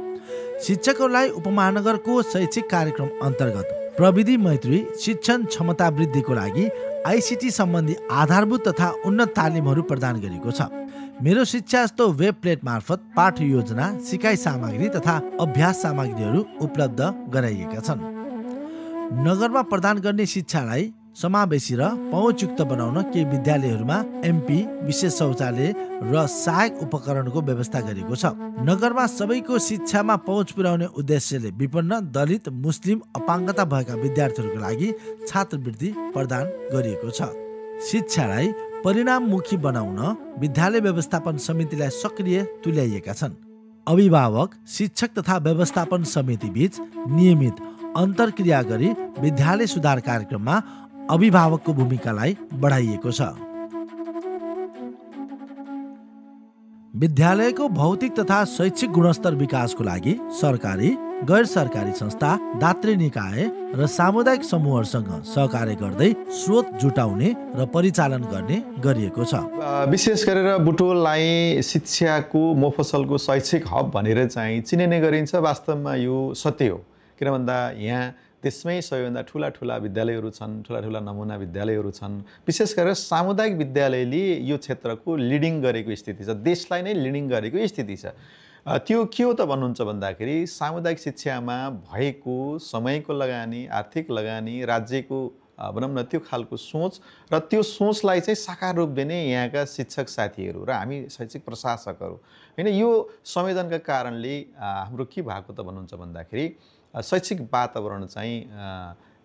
शिक्षकहरूलाई उपमहानगरको शैक्षिक कार्यक्रम अन्तर्गत प्रविधि मैत्री शिक्षण क्षमता वृद्धिको लागि आइसिटी सम्बन्धी आधारभूत तथा उन्नत तालिमहरू प्रदान गरिएको छ। मेरो शिक्षा जस्तो वेब प्लेट मार्फत पाठ योजना, सिकाइ सामग्री तथा अभ्यास सामग्रीहरू उपलब्ध गराइएका छन्। नगरमा प्रदान गर्ने शिक्षालाई समावेशी र पहुँचयुक्त बनाउन केही विद्यालयहरूमा एमपी, विशेष शौचालय र सहायक उपकरणको व्यवस्था गरिएको छ। नगरमा सबैको शिक्षामा पहुँच पुर्याउने उद्देश्यले विपन्न, दलित, मुस्लिम, अपाङ्गता भएका विद्यार्थीहरूको लागि छात्रवृत्ति प्रदान गरिएको छ। शिक्षालाई परिणाममुखी बनाउन विद्यालय व्यवस्थापन समितिलाई सक्रिय तुल्याइएका छन्। अभिभावक, शिक्षक तथा व्यवस्थापन समिति बीच नियमित अन्तर्क्रिया गरी विद्यालय सुधार कार्यक्रममा अभिभावकको भूमिकालाई बढाइएको छ। विद्यालयको भौतिक तथा शैक्षिक गुणस्तर विकासको लागि सरकारी, गैर सरकारी संस्था, दात्री निकाय र सामुदायिक समूहहरूसँग सहकार्य गर्दै स्रोत जुटाउने र परिचालन गर्ने गरिएको छ। विशेष गरेर बुटवललाई शिक्षाको मोफसलको शैक्षिक हब भनेर चाहिँ चिनिने गरिन्छ। वास्तवमा यो सत्य हो। किन भन्दा यहाँ देशमै सबैभन्दा ठुला विद्यालयहरू छन्, ठुला नमुना विद्यालयहरू छन्। विशेष गरेर सामुदायिक विद्यालयले यो क्षेत्रको लिडिङ गरेको स्थिति छ, देशलाई नै लिडिङ गरेको स्थिति छ। त्यो के हो त भन्नुहुन्छ भन्दाखेरि सामुदायिक शिक्षामा भएको समयको लगानी, आर्थिक लगानी, राज्यको भनौँ न त्यो खालको सोच र त्यो सोचलाई चाहिँ साकार रूप दिने यहाँका शिक्षक साथीहरू र हामी शैक्षिक प्रशासकहरू होइन, यो संयोजनका कारणले हाम्रो के भएको त भन्नुहुन्छ भन्दाखेरि शैक्षिक वातावरण चाहिँ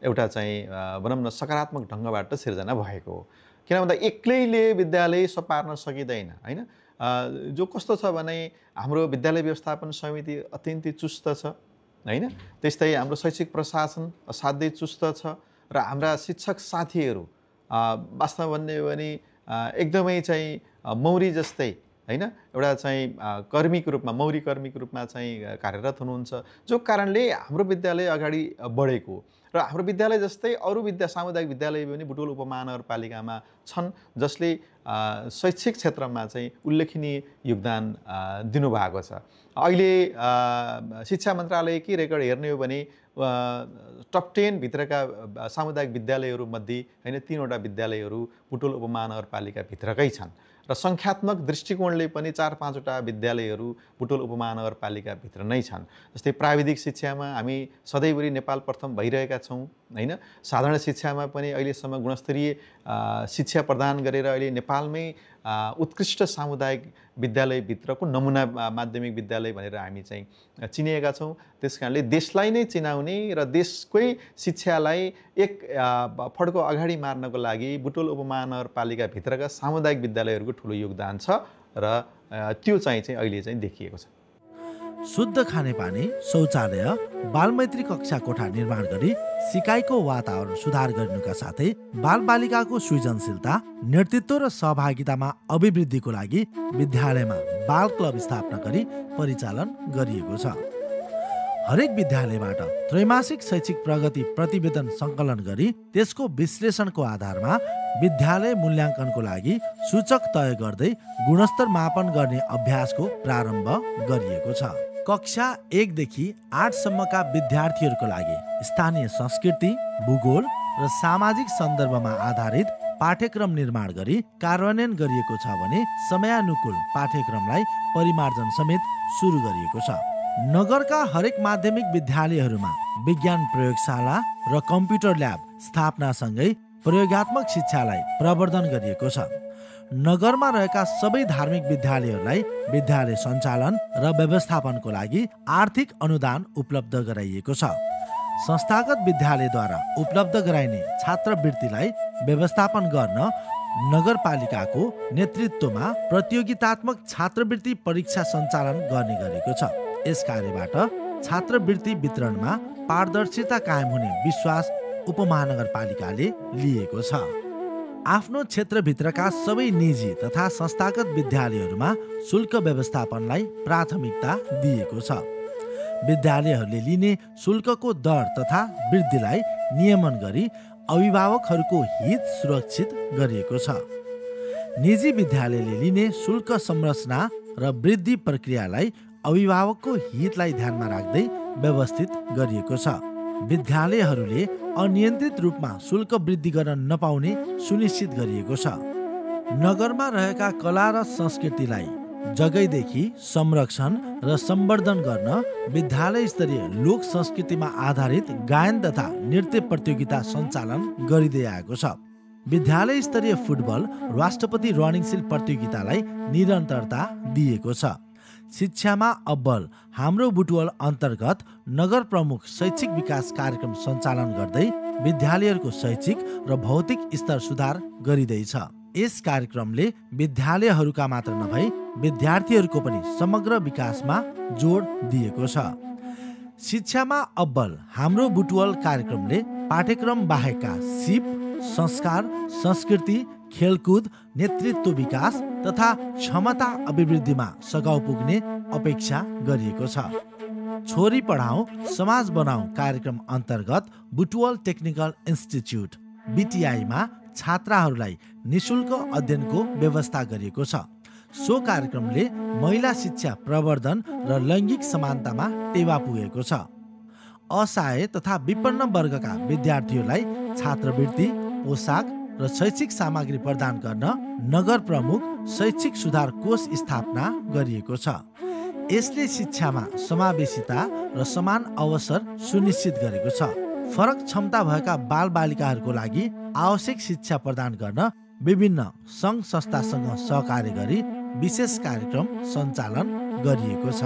एउटा चाहिँ भनौँ न सकारात्मक ढङ्गबाट सिर्जना भएको हो। किन भन्दा एक्लैले विद्यालय सपार्न सकिँदैन होइन। जो कस्तो छ भने हाम्रो विद्यालय व्यवस्थापन समिति अत्यन्तै चुस्त छ होइन, त्यस्तै हाम्रो शैक्षिक प्रशासन असाध्यै चुस्त छ र हाम्रा शिक्षक साथीहरू वास्तवमा भन्ने हो भने एकदमै चाहिँ मौरी जस्तै होइन, एउटा चाहिँ कर्मीको रूपमा, मौरी कर्मीको रूपमा चाहिँ कार्यरत हुनुहुन्छ। जो कारणले हाम्रो विद्यालय अगाडि बढेको र हाम्रो विद्यालय जस्तै अरू सामुदायिक विद्यालय पनि बुटवल उपमहानगरपालिकामा छन्, जसले शैक्षिक क्षेत्रमा चाहिँ उल्लेखनीय योगदान दिनुभएको छ। अहिले शिक्षा मन्त्रालयकै रेकर्ड हेर्ने हो भने टप 10 भित्रका सामुदायिक विद्यालयहरूमध्ये होइन 3वटा विद्यालयहरू बुटवल उपमहानगरपालिकाभित्रकै छन् र सङ्ख्यात्मक दृष्टिकोणले पनि 4-5वटा विद्यालयहरू बुटवल उपमहानगरपालिकाभित्र नै छन्। जस्तै प्राविधिक शिक्षामा हामी सधैँभरि नेपाल प्रथम भइरहेका छौँ होइन। साधारण शिक्षामा पनि अहिलेसम्म गुणस्तरीय शिक्षा प्रदान गरेर अहिले नेपालमै उत्कृष्ट सामुदायिक विद्यालयभित्रको नमुना माध्यमिक विद्यालय भनेर हामी चाहिँ चिनिएका छौँ। त्यस कारणले देशलाई नै चिनाउने र देशकै शिक्षालाई एक फड्को अगाडि मार्नको लागि बुटवल उपमहानगरपालिकाभित्रका सामुदायिक विद्यालयहरूको ठुलो योगदान छ र त्यो चाहिँ अहिले चाहिँ देखिएको छ। शुद्ध खानेपानी, शौचालय, बालमैत्री कक्षा कोठा निर्माण गरी सिकाइको वातावरण सुधार गर्नुका साथै बालबालिकाको सृजनशीलता, नेतृत्व र सहभागितामा अभिवृद्धिको लागि विद्यालयमा बाल क्लब स्थापना गरी परिचालन गरिएको छ। हरेक विद्यालयबाट त्रैमासिक शैक्षिक प्रगति प्रतिवेदन सङ्कलन गरी त्यसको विश्लेषणको आधारमा विद्यालय मूल्याङ्कनको लागि सूचक तय गर्दै गुणस्तर मापन गर्ने अभ्यासको प्रारम्भ गरिएको छ। कक्षा 1 देखि 8 सम्मका विद्यार्थीहरूको लागि स्थानीय संस्कृति, भूगोल र सामाजिक सन्दर्भमा आधारित पाठ्यक्रम निर्माण गरी कार्यान्वयन गरिएको छ भने समयानुकूल पाठ्यक्रमलाई परिमार्जन समेत सुरु गरिएको छ। नगरका हरेक माध्यमिक विद्यालयहरूमा विज्ञान प्रयोगशाला र कम्प्युटर ल्याब स्थापनासँगै प्रयोगात्मक शिक्षालाई प्रवर्धन गरिएको छ। नगरमा रहेका सबै धार्मिक विद्यालयहरूलाई विद्यालय सञ्चालन र व्यवस्थापनको लागि आर्थिक अनुदान उपलब्ध गराइएको छ। संस्थागत विद्यालयद्वारा उपलब्ध गराइने छात्रवृत्तिलाई व्यवस्थापन गर्न नगरपालिकाको नेतृत्वमा प्रतियोगितात्मक छात्रवृत्ति परीक्षा सञ्चालन गर्ने गरेको छ। यस कार्यबाट छात्रवृत्ति वितरणमा पारदर्शिता कायम हुने विश्वास उपमहानगरपालिकाले लिएको छ। आफ्नो क्षेत्रभित्रका सबै निजी तथा संस्थागत विद्यालयहरूमा शुल्क व्यवस्थापनलाई प्राथमिकता दिएको छ। विद्यालयहरूले लिने शुल्कको दर तथा वृद्धिलाई नियमन गरी अभिभावकहरूको हित सुरक्षित गरिएको छ। निजी विद्यालयले लिने शुल्क संरचना र वृद्धि प्रक्रियालाई अभिभावकको हितलाई ध्यानमा राख्दै व्यवस्थित गरिएको छ। विद्यालयहरूले अनियन्त्रित रूपमा शुल्क वृद्धि गर्न नपाउने सुनिश्चित गरिएको छ। नगरमा रहेका कला र संस्कृतिलाई जगैदेखि संरक्षण र सम्वर्धन गर्न विद्यालय स्तरीय लोक संस्कृतिमा आधारित गायन तथा नृत्य प्रतियोगिता सञ्चालन गरिँदै आएको छ। विद्यालय स्तरीय फुटबल राष्ट्रपति रनिङ सिल प्रतियोगितालाई निरन्तरता दिएको छ। शिक्षामा अब्बल हाम्रो बुटवल अन्तर्गत नगर प्रमुख शैक्षिक विकास कार्यक्रम सञ्चालन गर्दै विद्यालयहरूको शैक्षिक र भौतिक स्तर सुधार गरिँदैछ। यस कार्यक्रमले विद्यालयहरूका मात्र नभई विद्यार्थीहरूको पनि समग्र विकासमा जोड दिएको छ। शिक्षामा अब्बल हाम्रो बुटवल कार्यक्रमले पाठ्यक्रम बाहेकका सिप, संस्कार, संस्कृति, खेलकुद, नेतृत्व विकास तथा क्षमता अभिवृद्धिमा सघाउ पुग्ने अपेक्षा गरिएको छ। छोरी पढाऊ समाज बनाऊ कार्यक्रम अन्तर्गत बुटवल टेक्निकल इन्स्टिच्युट BTI-मा छात्राहरूलाई निशुल्क अध्ययनको व्यवस्था गरिएको छ। सो कार्यक्रमले महिला शिक्षा प्रवर्धन र लैङ्गिक समानतामा टेवा पुगेको छ। असहाय तथा विपन्न वर्गका विद्यार्थीहरूलाई छात्रवृत्ति, पोसाक र शैक्षिक सामग्री प्रदान गर्न नगर प्रमुख शैक्षिक सुधार कोष स्थापना गरिएको छ। यसले शिक्षामा समावेशिता र समान अवसर सुनिश्चित गरेको छ। फरक क्षमता भएका बालबालिकाहरूको लागि आवश्यक शिक्षा प्रदान गर्न विभिन्न सङ्घ संस्थासँग सहकार्य गरी विशेष कार्यक्रम सञ्चालन गरिएको छ।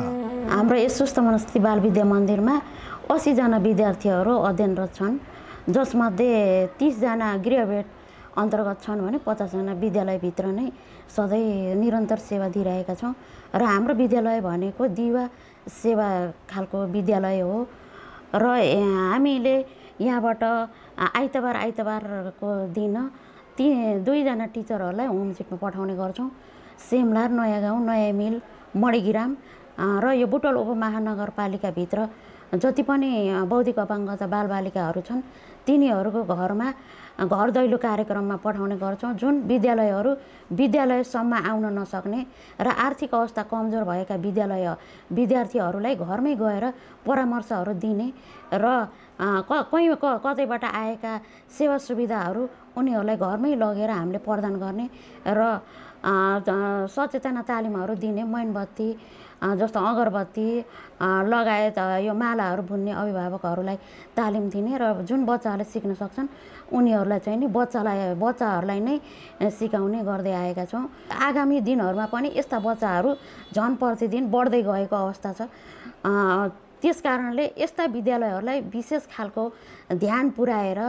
हाम्रो यस सुस्थ मनस्थिति बाल विद्या मन्दिरमा 80 जना विद्यार्थीहरू अध्ययनरत छन्, जसमध्ये 30 जना गृहभेट अन्तर्गत छन् भने 50 जना विद्यालयभित्र नै सधैँ निरन्तर सेवा दिइरहेका छौँ। र हाम्रो विद्यालय भनेको दिवा सेवा खालको विद्यालय हो र हामीले यहाँबाट आइतबारको दिन 2 जना टिचरहरूलाई होमसिकमा पठाउने गर्छौँ। सेमलार, नयाँ गाउँ, नयाँ मिल, मणिगिराम र यो बुटवल उपमहानगरपालिकाभित्र जति पनि बौद्धिक अपाङ्गता बालबालिकाहरू छन् तिनीहरूको घरमा घर दैलो कार्यक्रममा पठाउने गर्छौँ, जुन विद्यालयसम्म आउन नसक्ने र आर्थिक अवस्था कमजोर भएका विद्यार्थीहरूलाई घरमै गएर परामर्शहरू दिने र कतैबाट आएका सेवा सुविधाहरू उनीहरूलाई घरमै लगेर हामीले प्रदान गर्ने र सचेतना तालिमहरू दिने, मैनबत्ती जस्तो अगरबत्ती लगायत यो मालाहरू बुन्ने अभिभावकहरूलाई तालिम दिने र जुन बच्चाहरूले सिक्न सक्छन् उनीहरूलाई चाहिँ नि बच्चाहरूलाई नै सिकाउने गर्दै आएका छौँ। आगामी दिनहरूमा पनि यस्ता बच्चाहरू झन् प्रतिदिन बढ्दै गएको अवस्था छ। त्यस कारणले यस्ता विद्यालयहरूलाई विशेष खालको ध्यान पुर्याएर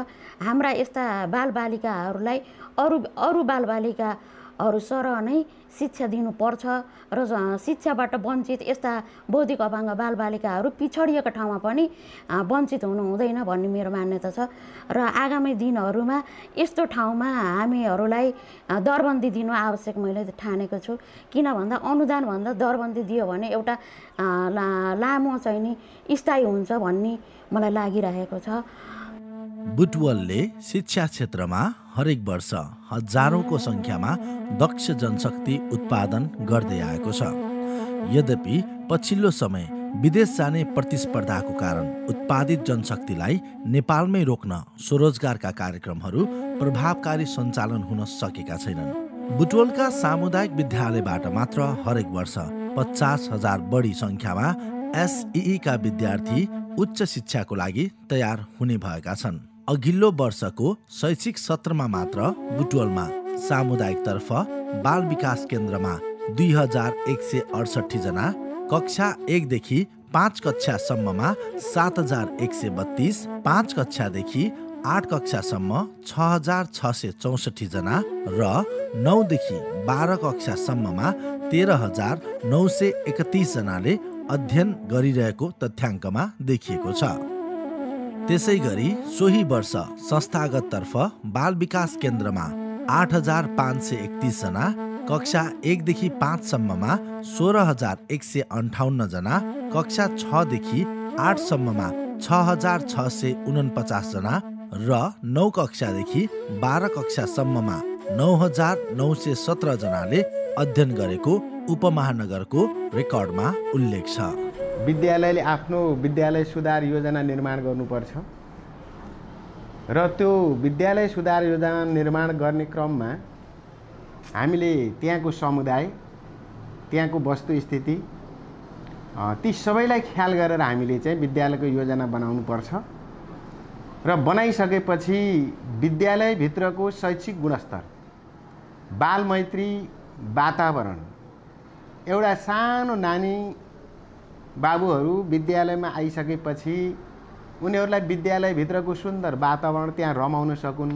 हाम्रा यस्ता बालबालिकाहरूलाई अरू बालबालिकाहरू सरह नै शिक्षा दिनुपर्छ र शिक्षाबाट वञ्चित यस्ता बौद्धिक अपाङ्ग बालबालिकाहरू पिछडिएका ठाउँमा पनि वञ्चित हुनु हुँदैन भन्ने मेरो मान्यता छ। र आगामी दिनहरूमा यस्तो ठाउँमा हामीहरूलाई दरबन्दी दिनु आवश्यक मैले ठानेको छु। किन भन्दा अनुदानभन्दा दरबन्दी दियो भने एउटा लामो चाहिँ नि स्थायी हुन्छ भन्ने मलाई लागिरहेको छ। बुटवलले शिक्षा क्षेत्रमा हरेक वर्ष हजारौंको संख्यामा दक्ष जनशक्ति उत्पादन गर्दै आएको छ। यद्यपि पछिल्लो समय विदेश जाने प्रतिस्पर्धाको कारण उत्पादित जनशक्तिलाई नेपालमै रोक्न स्वरोजगारका कार्यक्रमहरू प्रभावकारी सञ्चालन हुन सकेका छैनन्। बुटवलका सामुदायिक विद्यालयबाट मात्र हरेक वर्ष 50,000 बढी सङ्ख्यामा SEE का विद्यार्थी उच्च शिक्षाको लागि तयार हुने भएका छन्। अघिल्लो वर्षको शैक्षिक सत्रमा मात्र बुटवलमा सामुदायिकतर्फ बाल विकास केन्द्रमा 2168 जना, कक्षा 1 देखि 5 कक्षासम्ममा 7132, 5 कक्षादेखि 8 कक्षासम्म 6664 जना र 9 देखि 12 कक्षासम्ममा 13931 जनाले अध्ययन गरिरहेको तथ्याङ्कमा देखिएको छ। त्यसै गरी सोही वर्ष संस्थागततर्फ बाल विकास केन्द्रमा 8531 जना, कक्षा 1 देखि 5 सम्ममा 16158 जना, कक्षा 6 देखि 8 सम्ममा 6649 जना र 9 कक्षादेखि 12 कक्षासम्ममा 9917 जनाले अध्ययन गरेको उपमहानगरको रेकर्डमा उल्लेख छ। विद्यालयले आफ्नो विद्यालय सुधार योजना निर्माण गर्नुपर्छ र त्यो विद्यालय सुधार योजना निर्माण गर्ने क्रममा हामीले त्यहाँको समुदाय, त्यहाँको वस्तुस्थिति ती सबैलाई ख्याल गरेर हामीले चाहिँ विद्यालयको योजना बनाउनुपर्छ र बनाइसकेपछि विद्यालयभित्रको शैक्षिक गुणस्तर, बालमैत्री वातावरण, एउटा सानो नानी बाबुहरू विद्यालयमा आइसकेपछि उनीहरूलाई विद्यालयभित्रको सुन्दर वातावरण, त्यहाँ रमाउन सकुन्,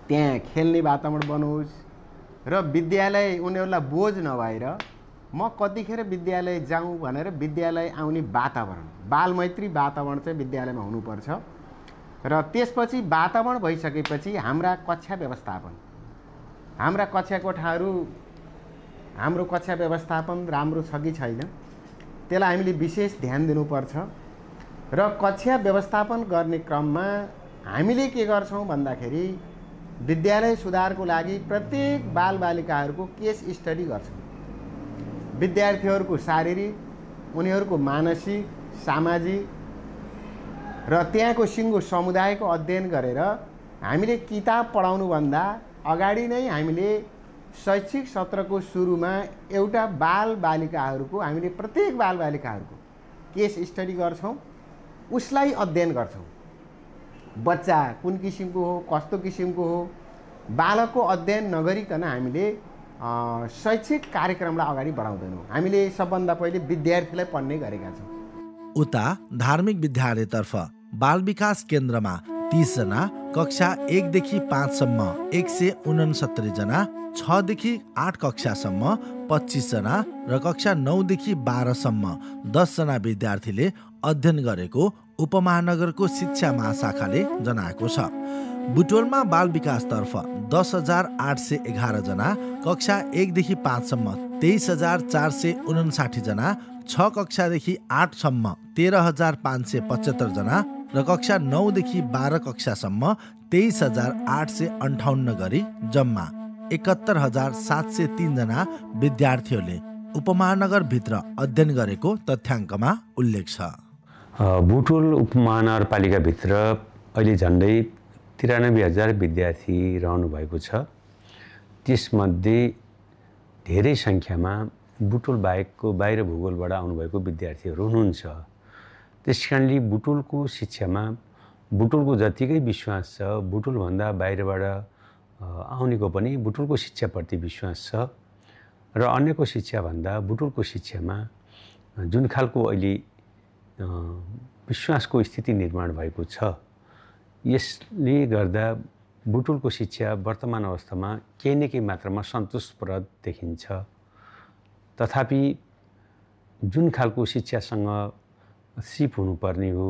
त्यहाँ खेल्ने वातावरण बनोस् र विद्यालय उनीहरूलाई बोझ नभएर म कतिखेर विद्यालय जाउँ भनेर विद्यालय आउने वातावरण, बालमैत्री वातावरण चाहिँ विद्यालयमा हुनुपर्छ। र त्यसपछि वातावरण भइसकेपछि हाम्रा कक्षा व्यवस्थापन, हाम्रा कक्षा कोठाहरू, हाम्रो कक्षा व्यवस्थापन राम्रो छ कि छैन त्यसलाई हामीले विशेष ध्यान दिनुपर्छ। र कक्षा व्यवस्थापन गर्ने क्रममा हामीले के गर्छौँ भन्दाखेरि विद्यालय सुधारको लागि प्रत्येक बालबालिकाहरूको केस स्टडी गर्छौँ। विद्यार्थीहरूको शारीरिक, उनीहरूको मानसिक, सामाजिक र त्यहाँको सिङ्गो समुदायको अध्ययन गरेर हामीले किताब पढाउनुभन्दा अगाडि नै हामीले शैक्षिक सत्रको सुरुमा एउटा बालबालिकाहरूको, हामीले प्रत्येक बालबालिकाहरूको केस स्टडी गर्छौँ, उसलाई अध्ययन गर्छौँ। बच्चा कुन किसिमको हो, कस्तो किसिमको हो, बालकको अध्ययन नगरिकन हामीले शैक्षिक कार्यक्रमलाई अगाडि बढाउँदैनौँ। हामीले सबभन्दा पहिले विद्यार्थीलाई पढ्ने गरेका छौँ। उता धार्मिक विद्यालयतर्फ बाल विकास केन्द्रमा 30 जना, कक्षा 1 देखि 5 सम्म 169 जना, 6 देखि 8 कक्षासम्म 25 जना र कक्षा 9 देखि 12 सम्म 10 जना विद्यार्थीले अध्ययन गरेको उपमहानगरको शिक्षा महाशाखाले जनाएको छ। बुटवलमा बाल विकासतर्फ 10,811 जना, कक्षा 1 देखि 5 सम्म 23,459 जना, 6 कक्षादेखि 8 सम्म 13,575 जना र कक्षा 9 देखि 12 कक्षासम्म 23,858 गरी जम्मा 71,703 जना विद्यार्थीहरूले उपमहानगरभित्र अध्ययन गरेको तथ्याङ्कमा उल्लेख छ। बुटवल उपमहानगरपालिकाभित्र अहिले झन्डै 93,000 विद्यार्थी रहनु भएको छ। त्यसमध्ये धेरै सङ्ख्यामा बुटवल बाहेकको बाहिर भूगोलबाट आउनुभएको विद्यार्थीहरू हुनुहुन्छ। त्यसकारणले बुटवलको शिक्षामा बुटवलको जतिकै विश्वास छ, बुटवलभन्दा बाहिरबाट आउनेको पनि बुटवलको शिक्षाप्रति विश्वास छ र अन्यको शिक्षाभन्दा बुटवलको शिक्षामा जुन खालको अहिले विश्वासको स्थिति निर्माण भएको छ, यसले गर्दा बुटवलको शिक्षा वर्तमान अवस्थामा केही न केही मात्रामा सन्तोषप्रद देखिन्छ। तथापि जुन खालको शिक्षासँग सिप हुनुपर्ने हो,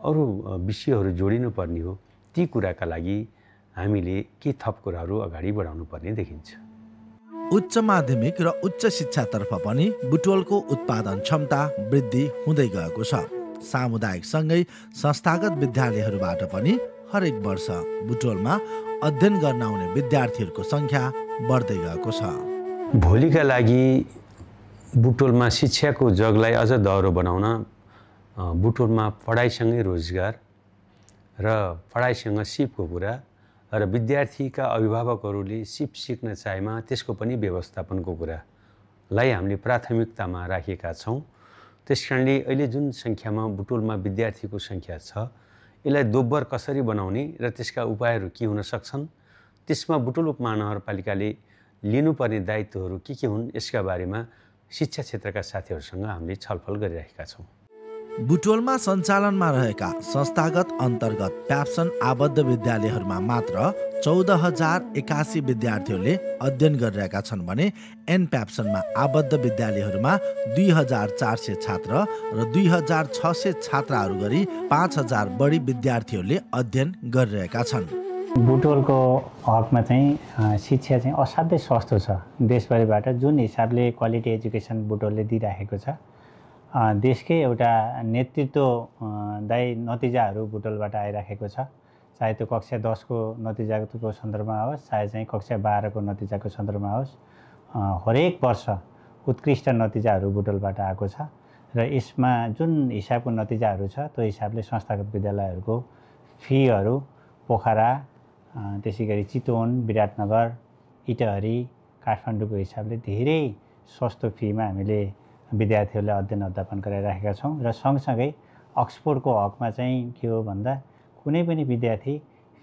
अरू विषयहरू जोडिनुपर्ने हो, ती कुराका लागि हामीले के थप कुराहरू अगाडि बढाउनु पर्ने देखिन्छ। उच्च माध्यमिक र उच्च शिक्षातर्फ पनि बुटवलको उत्पादन क्षमता वृद्धि हुँदै गएको छ। सामुदायिकसँगै संस्थागत विद्यालयहरूबाट पनि हरेक वर्ष बुटवलमा अध्ययन गर्न आउने विद्यार्थीहरूको सङ्ख्या बढ्दै गएको छ। भोलिका लागि बुटवलमा शिक्षाको जगलाई अझ दह्रो बनाउन बुटवलमा पढाइसँगै रोजगार र पढाइसँग सिपको कुरा र विद्यार्थीका अभिभावकहरूले सिप सिक्न चाहेमा त्यसको पनि व्यवस्थापनको कुरालाई हामीले प्राथमिकतामा राखेका छौँ। त्यस कारणले अहिले जुन सङ्ख्यामा बुटोलमा विद्यार्थीको सङ्ख्या छ यसलाई दोब्बर कसरी बनाउने र त्यसका उपायहरू के हुन सक्छन्, त्यसमा बुटोल उपमहानगरपालिकाले लिनुपर्ने दायित्वहरू के हुन् यसका बारेमा शिक्षा क्षेत्रका साथीहरूसँग हामीले छलफल गरिरहेका छौँ। बुटोलमा सञ्चालनमा रहेका संस्थागत अन्तर्गत प्याप्सन आबद्ध विद्यालयहरूमा मात्र 14,081 विद्यार्थीहरूले अध्ययन गरिरहेका छन् भने एन प्याप्सनमा आबद्ध विद्यालयहरूमा 2,400 छात्र र 2,600 छात्राहरू गरी 5,000 बढी विद्यार्थीहरूले अध्ययन गरिरहेका छन्। बुटोलको हकमा चाहिँ शिक्षा चाहिँ असाध्यै सस्तो छ। देशभरिबाट जुन हिसाबले क्वालिटी एजुकेसन बुटोलले दिइराखेको छ, देशकै एउटा नेतृत्वदायी नतिजाहरू बुटोलबाट आइराखेको छ। चाहे त्यो कक्षा 10 को नतिजाको सन्दर्भमा होस्, चाहे चाहिँ कक्षा 12 को नतिजाको सन्दर्भमा होस्, हरेक वर्ष उत्कृष्ट नतिजाहरू बुटोलबाट आएको छ र यसमा जुन हिसाबको नतिजाहरू छ त्यो हिसाबले संस्थागत विद्यालयहरूको फीहरू पोखरा, त्यसै गरी चितवन, विराटनगर, इटहरी, काठमाडौँको हिसाबले धेरै सस्तो फीमा हामीले विद्यार्थीहरूलाई अध्ययन अध्यापन गराइराखेका छौँ। र सँगसँगै अक्सफोर्डको हकमा चाहिँ के हो भन्दा कुनै पनि विद्यार्थी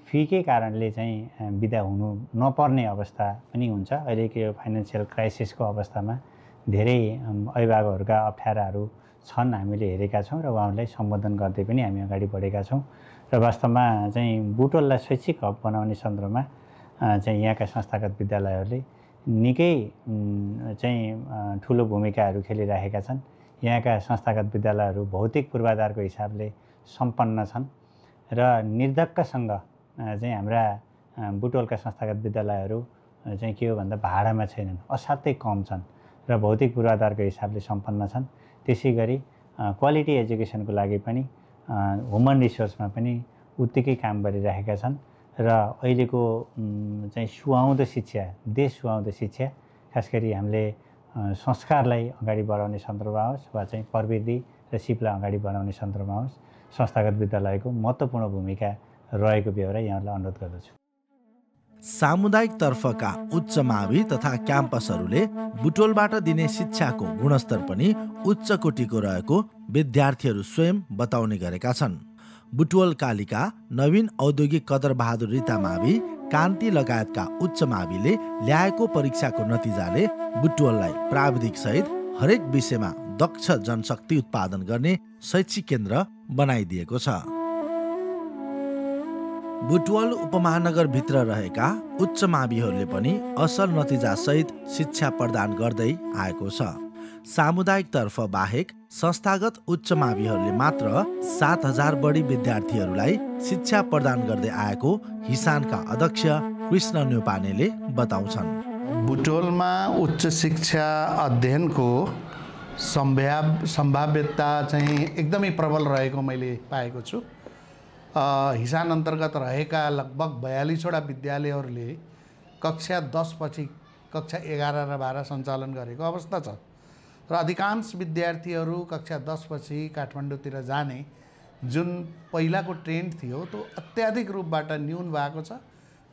फीकै कारणले चाहिँ बिदा हुनु नपर्ने अवस्था पनि हुन्छ। अहिलेको यो फाइनेन्सियल क्राइसिसको अवस्थामा धेरै अभिभावकहरूका अप्ठ्याराहरू छन्, हामीले हेरेका छौँ र उहाँहरूलाई सम्बोधन गर्दै पनि हामी अगाडि बढेका छौँ। र वास्तवमा चाहिँ बुटोललाई शैक्षिक हब बनाउने सन्दर्भमा चाहिँ यहाँका संस्थागत विद्यालयहरूले निकै चाहिँ ठुलो भूमिकाहरू खेलिरहेका छन्। यहाँका संस्थागत विद्यालयहरू भौतिक पूर्वाधारको हिसाबले सम्पन्न छन् र निर्धक्कसँग चाहिँ हाम्रा बुटोलका संस्थागत विद्यालयहरू चाहिँ के हो भन्दा भाडामा छैनन्, असाध्यै कम छन् र भौतिक पूर्वाधारको हिसाबले सम्पन्न छन्। त्यसै गरी क्वालिटी एजुकेसनको लागि पनि ह्युमन रिसोर्समा पनि उत्तिकै काम गरिरहेका छन् र अहिलेको चाहिँ सुहाउँदो शिक्षा, देश सुहाउँदो शिक्षा, खास गरी हामीले संस्कारलाई अगाडि बढाउने सन्दर्भमा होस् वा चाहिँ प्रविधि र सिपलाई अगाडि बढाउने सन्दर्भमा होस्, संस्थागत विद्यालयको महत्त्वपूर्ण भूमिका रहेको बेहोरा यहाँलाई अनुरोध गर्दछु। सामुदायिक तर्फका उच्च मावि तथा क्याम्पसहरूले बुटोलबाट दिने शिक्षाको गुणस्तर पनि उच्च कोटिको रहेको विद्यार्थीहरू स्वयं बताउने गरेका छन्। बुटवल कालिका, नवीन औद्योगिक कदरबहादुर रिता मावि, कान्ति लगायतका उच्च माविले ल्याएको परीक्षाको नतिजाले बुटवललाई प्राविधिक सहित हरेक विषयमा दक्ष जनशक्ति उत्पादन गर्ने शैक्षिक केन्द्र बनाइदिएको छ। बुटवल उपमहानगरभित्र रहेका उच्च माविहरूले पनि असल नतिजा सहित शिक्षा प्रदान गर्दै आएको छ। सामुदायिक तर्फ बाहेक संस्थागत उच्च माविहरूले मात्र 7,000 बढी विद्यार्थीहरूलाई शिक्षा प्रदान गर्दै आएको हिसानका अध्यक्ष कृष्ण न्यौपानेले बताउँछन्। बुटवलमा उच्च शिक्षा अध्ययनको सम्भाव्यता चाहिँ एकदमै प्रबल रहेको मैले पाएको छु। हिसान अन्तर्गत रहेका लगभग 42वटा विद्यालयहरूले कक्षा 10 पछि कक्षा 11 र 12 सञ्चालन गरेको अवस्था छ र अधिकांश विद्यार्थीहरू कक्षा 10 पछि काठमाडौँतिर जाने जुन पहिलाको ट्रेन्ड थियो त्यो अत्याधिक रूपबाट न्यून भएको छ,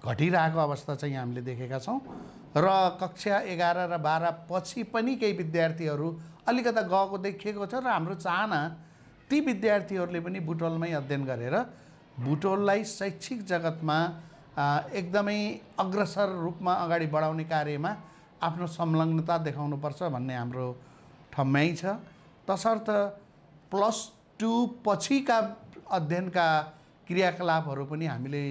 घटिरहेको अवस्था चाहिँ हामीले देखेका छौँ र कक्षा 11 र 12 पछि पनि केही विद्यार्थीहरू अलिकता गएको देखिएको छ र हाम्रो चाहना ती विद्यार्थीहरूले पनि बुटवलमै अध्ययन गरेर बुटवललाई शैक्षिक जगतमा एकदमै अग्रसर रूपमा अगाडि बढाउने कार्यमा आफ्नो संलग्नता देखाउनुपर्छ भन्ने हाम्रो ठम्याइ छ। तसर्थ +2 पछिका अध्ययनका क्रियाकलापहरू पनि हामीले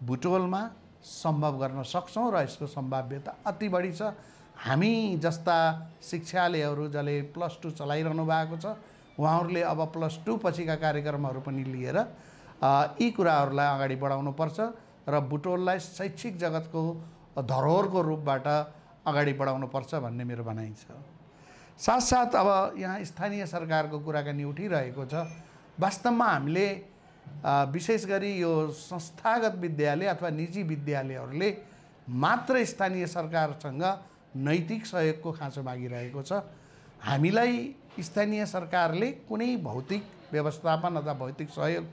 बुटवलमा सम्भव गर्न सक्छौँ र यसको सम्भाव्यता अति बढी छ। हामी जस्ता शिक्षालयहरू जसले +2 चलाइरहनु भएको छ उहाँहरूले अब +2 पछिका कार्यक्रमहरू पनि लिएर यी कुराहरूलाई अगाडि बढाउनुपर्छ र बुटवललाई शैक्षिक जगतको धरोहरको रूपबाट अगाडि बढाउनुपर्छ भन्ने मेरो भनाइ छ। साथसाथ अब यहाँ स्थानीय सरकारको कुराकानी उठिरहेको छ। वास्तवमा हामीले विशेष गरी यो संस्थागत विद्यालय अथवा निजी विद्यालयहरूले मात्र स्थानीय सरकारसँग नैतिक सहयोगको खाँचो मागिरहेको छ। हामीलाई स्थानीय सरकारले कुनै भौतिक व्यवस्थापन अथवा भौतिक सहयोग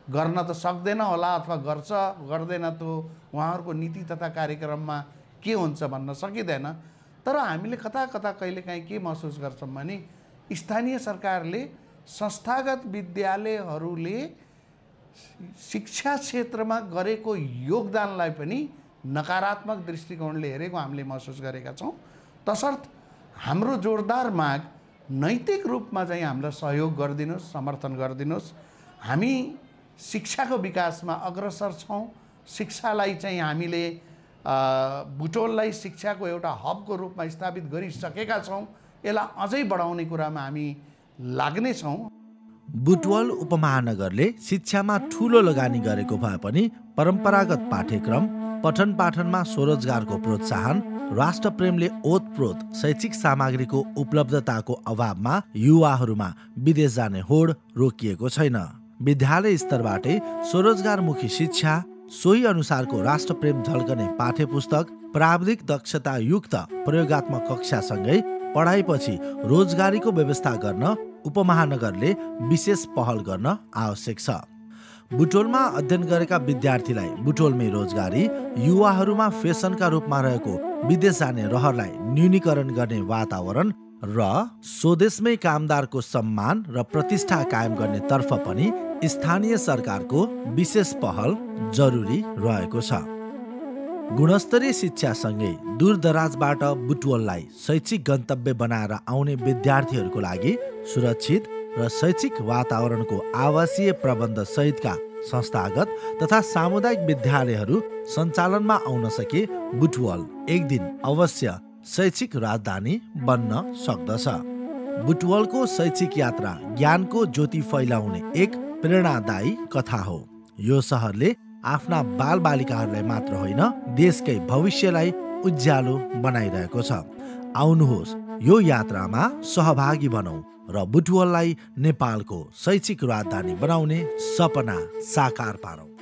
गर्न त सक्दैन होला अथवा गर्छ गर्दैन त्यो उहाँहरूको नीति तथा कार्यक्रममा के हुन्छ भन्न सकिँदैन। तर हामीले कता कता कहिलेकाहीँ के महसुस गर्छौँ भने स्थानीय सरकारले संस्थागत विद्यालयहरूले शिक्षा क्षेत्रमा गरेको योगदानलाई पनि नकारात्मक दृष्टिकोणले हेरेको हामीले महसुस गरेका छौँ। तसर्थ हाम्रो जोरदार माग नैतिक रूपमा चाहिँ हामीलाई सहयोग गरिदिनुहोस्, समर्थन गरिदिनुहोस्। हामी शिक्षाको विकासमा अग्रसर छौँ। शिक्षालाई चाहिँ हामीले बुटोललाई शिक्षाको एउटा हबको रूपमा स्थापित गरिसकेका छौँ। यसलाई अझै बढाउने कुरामा हामी लाग्नेछौँ। बुटवल उपमहानगरले शिक्षामा ठूलो लगानी गरेको भए पनि परम्परागत पाठ्यक्रम, पठन पाठनमा स्वरोजगारको प्रोत्साहन, राष्ट्रप्रेमले ओतप्रोत शैक्षिक सामग्रीको उपलब्धताको अभावमा युवाहरूमा विदेश जाने होड रोकिएको छैन। विद्यालय स्तरबाटै स्वरोजगारमुखी शिक्षा, सोही अनुसारको राष्ट्रप्रेम झल्कने पाठ्यपुस्तक, प्राविधिक दक्षतायुक्त प्रयोगात्मक कक्षासँगै पढाइपछि रोजगारीको व्यवस्था गर्न उपमहानगरले विशेष पहल गर्न आवश्यक छ। बुटोलमा अध्ययन गरेका विद्यार्थीलाई बुटोलमै रोजगारी, युवाहरूमा फेसनका रूपमा रहेको विदेश जाने रहरलाई न्यूनीकरण गर्ने वातावरण र स्वदेशमै कामदारको सम्मान र प्रतिष्ठा कायम गर्ने तर्फ पनि स्थानीय सरकारको विशेष पहल जरुरी रहेको छ। गुणस्तरीय शिक्षासँगै दूरदराजबाट बुटवललाई शैक्षिक गन्तव्य बनाएर आउने विद्यार्थीहरूको लागि सुरक्षित र शैक्षिक वातावरणको आवासीय प्रबन्ध सहितका संस्थागत तथा सामुदायिक विद्यालयहरू सञ्चालनमा आउन सके बुटवल एक दिन अवश्य शैक्षिक राजधानी बन्न सक्दछ। बुटवलको शैक्षिक यात्रा ज्ञानको ज्योति फैलाउने एक प्रेरणादायी कथा हो। यो सहरले आफ्ना बालबालिकाहरूलाई मात्र होइन, देशकै भविष्यलाई उज्यालो बनाइरहेको छ। आउनुहोस् यो यात्रामा सहभागी बनौं र बुटवललाई नेपालको शैक्षिक राजधानी बनाउने सपना साकार पारौं।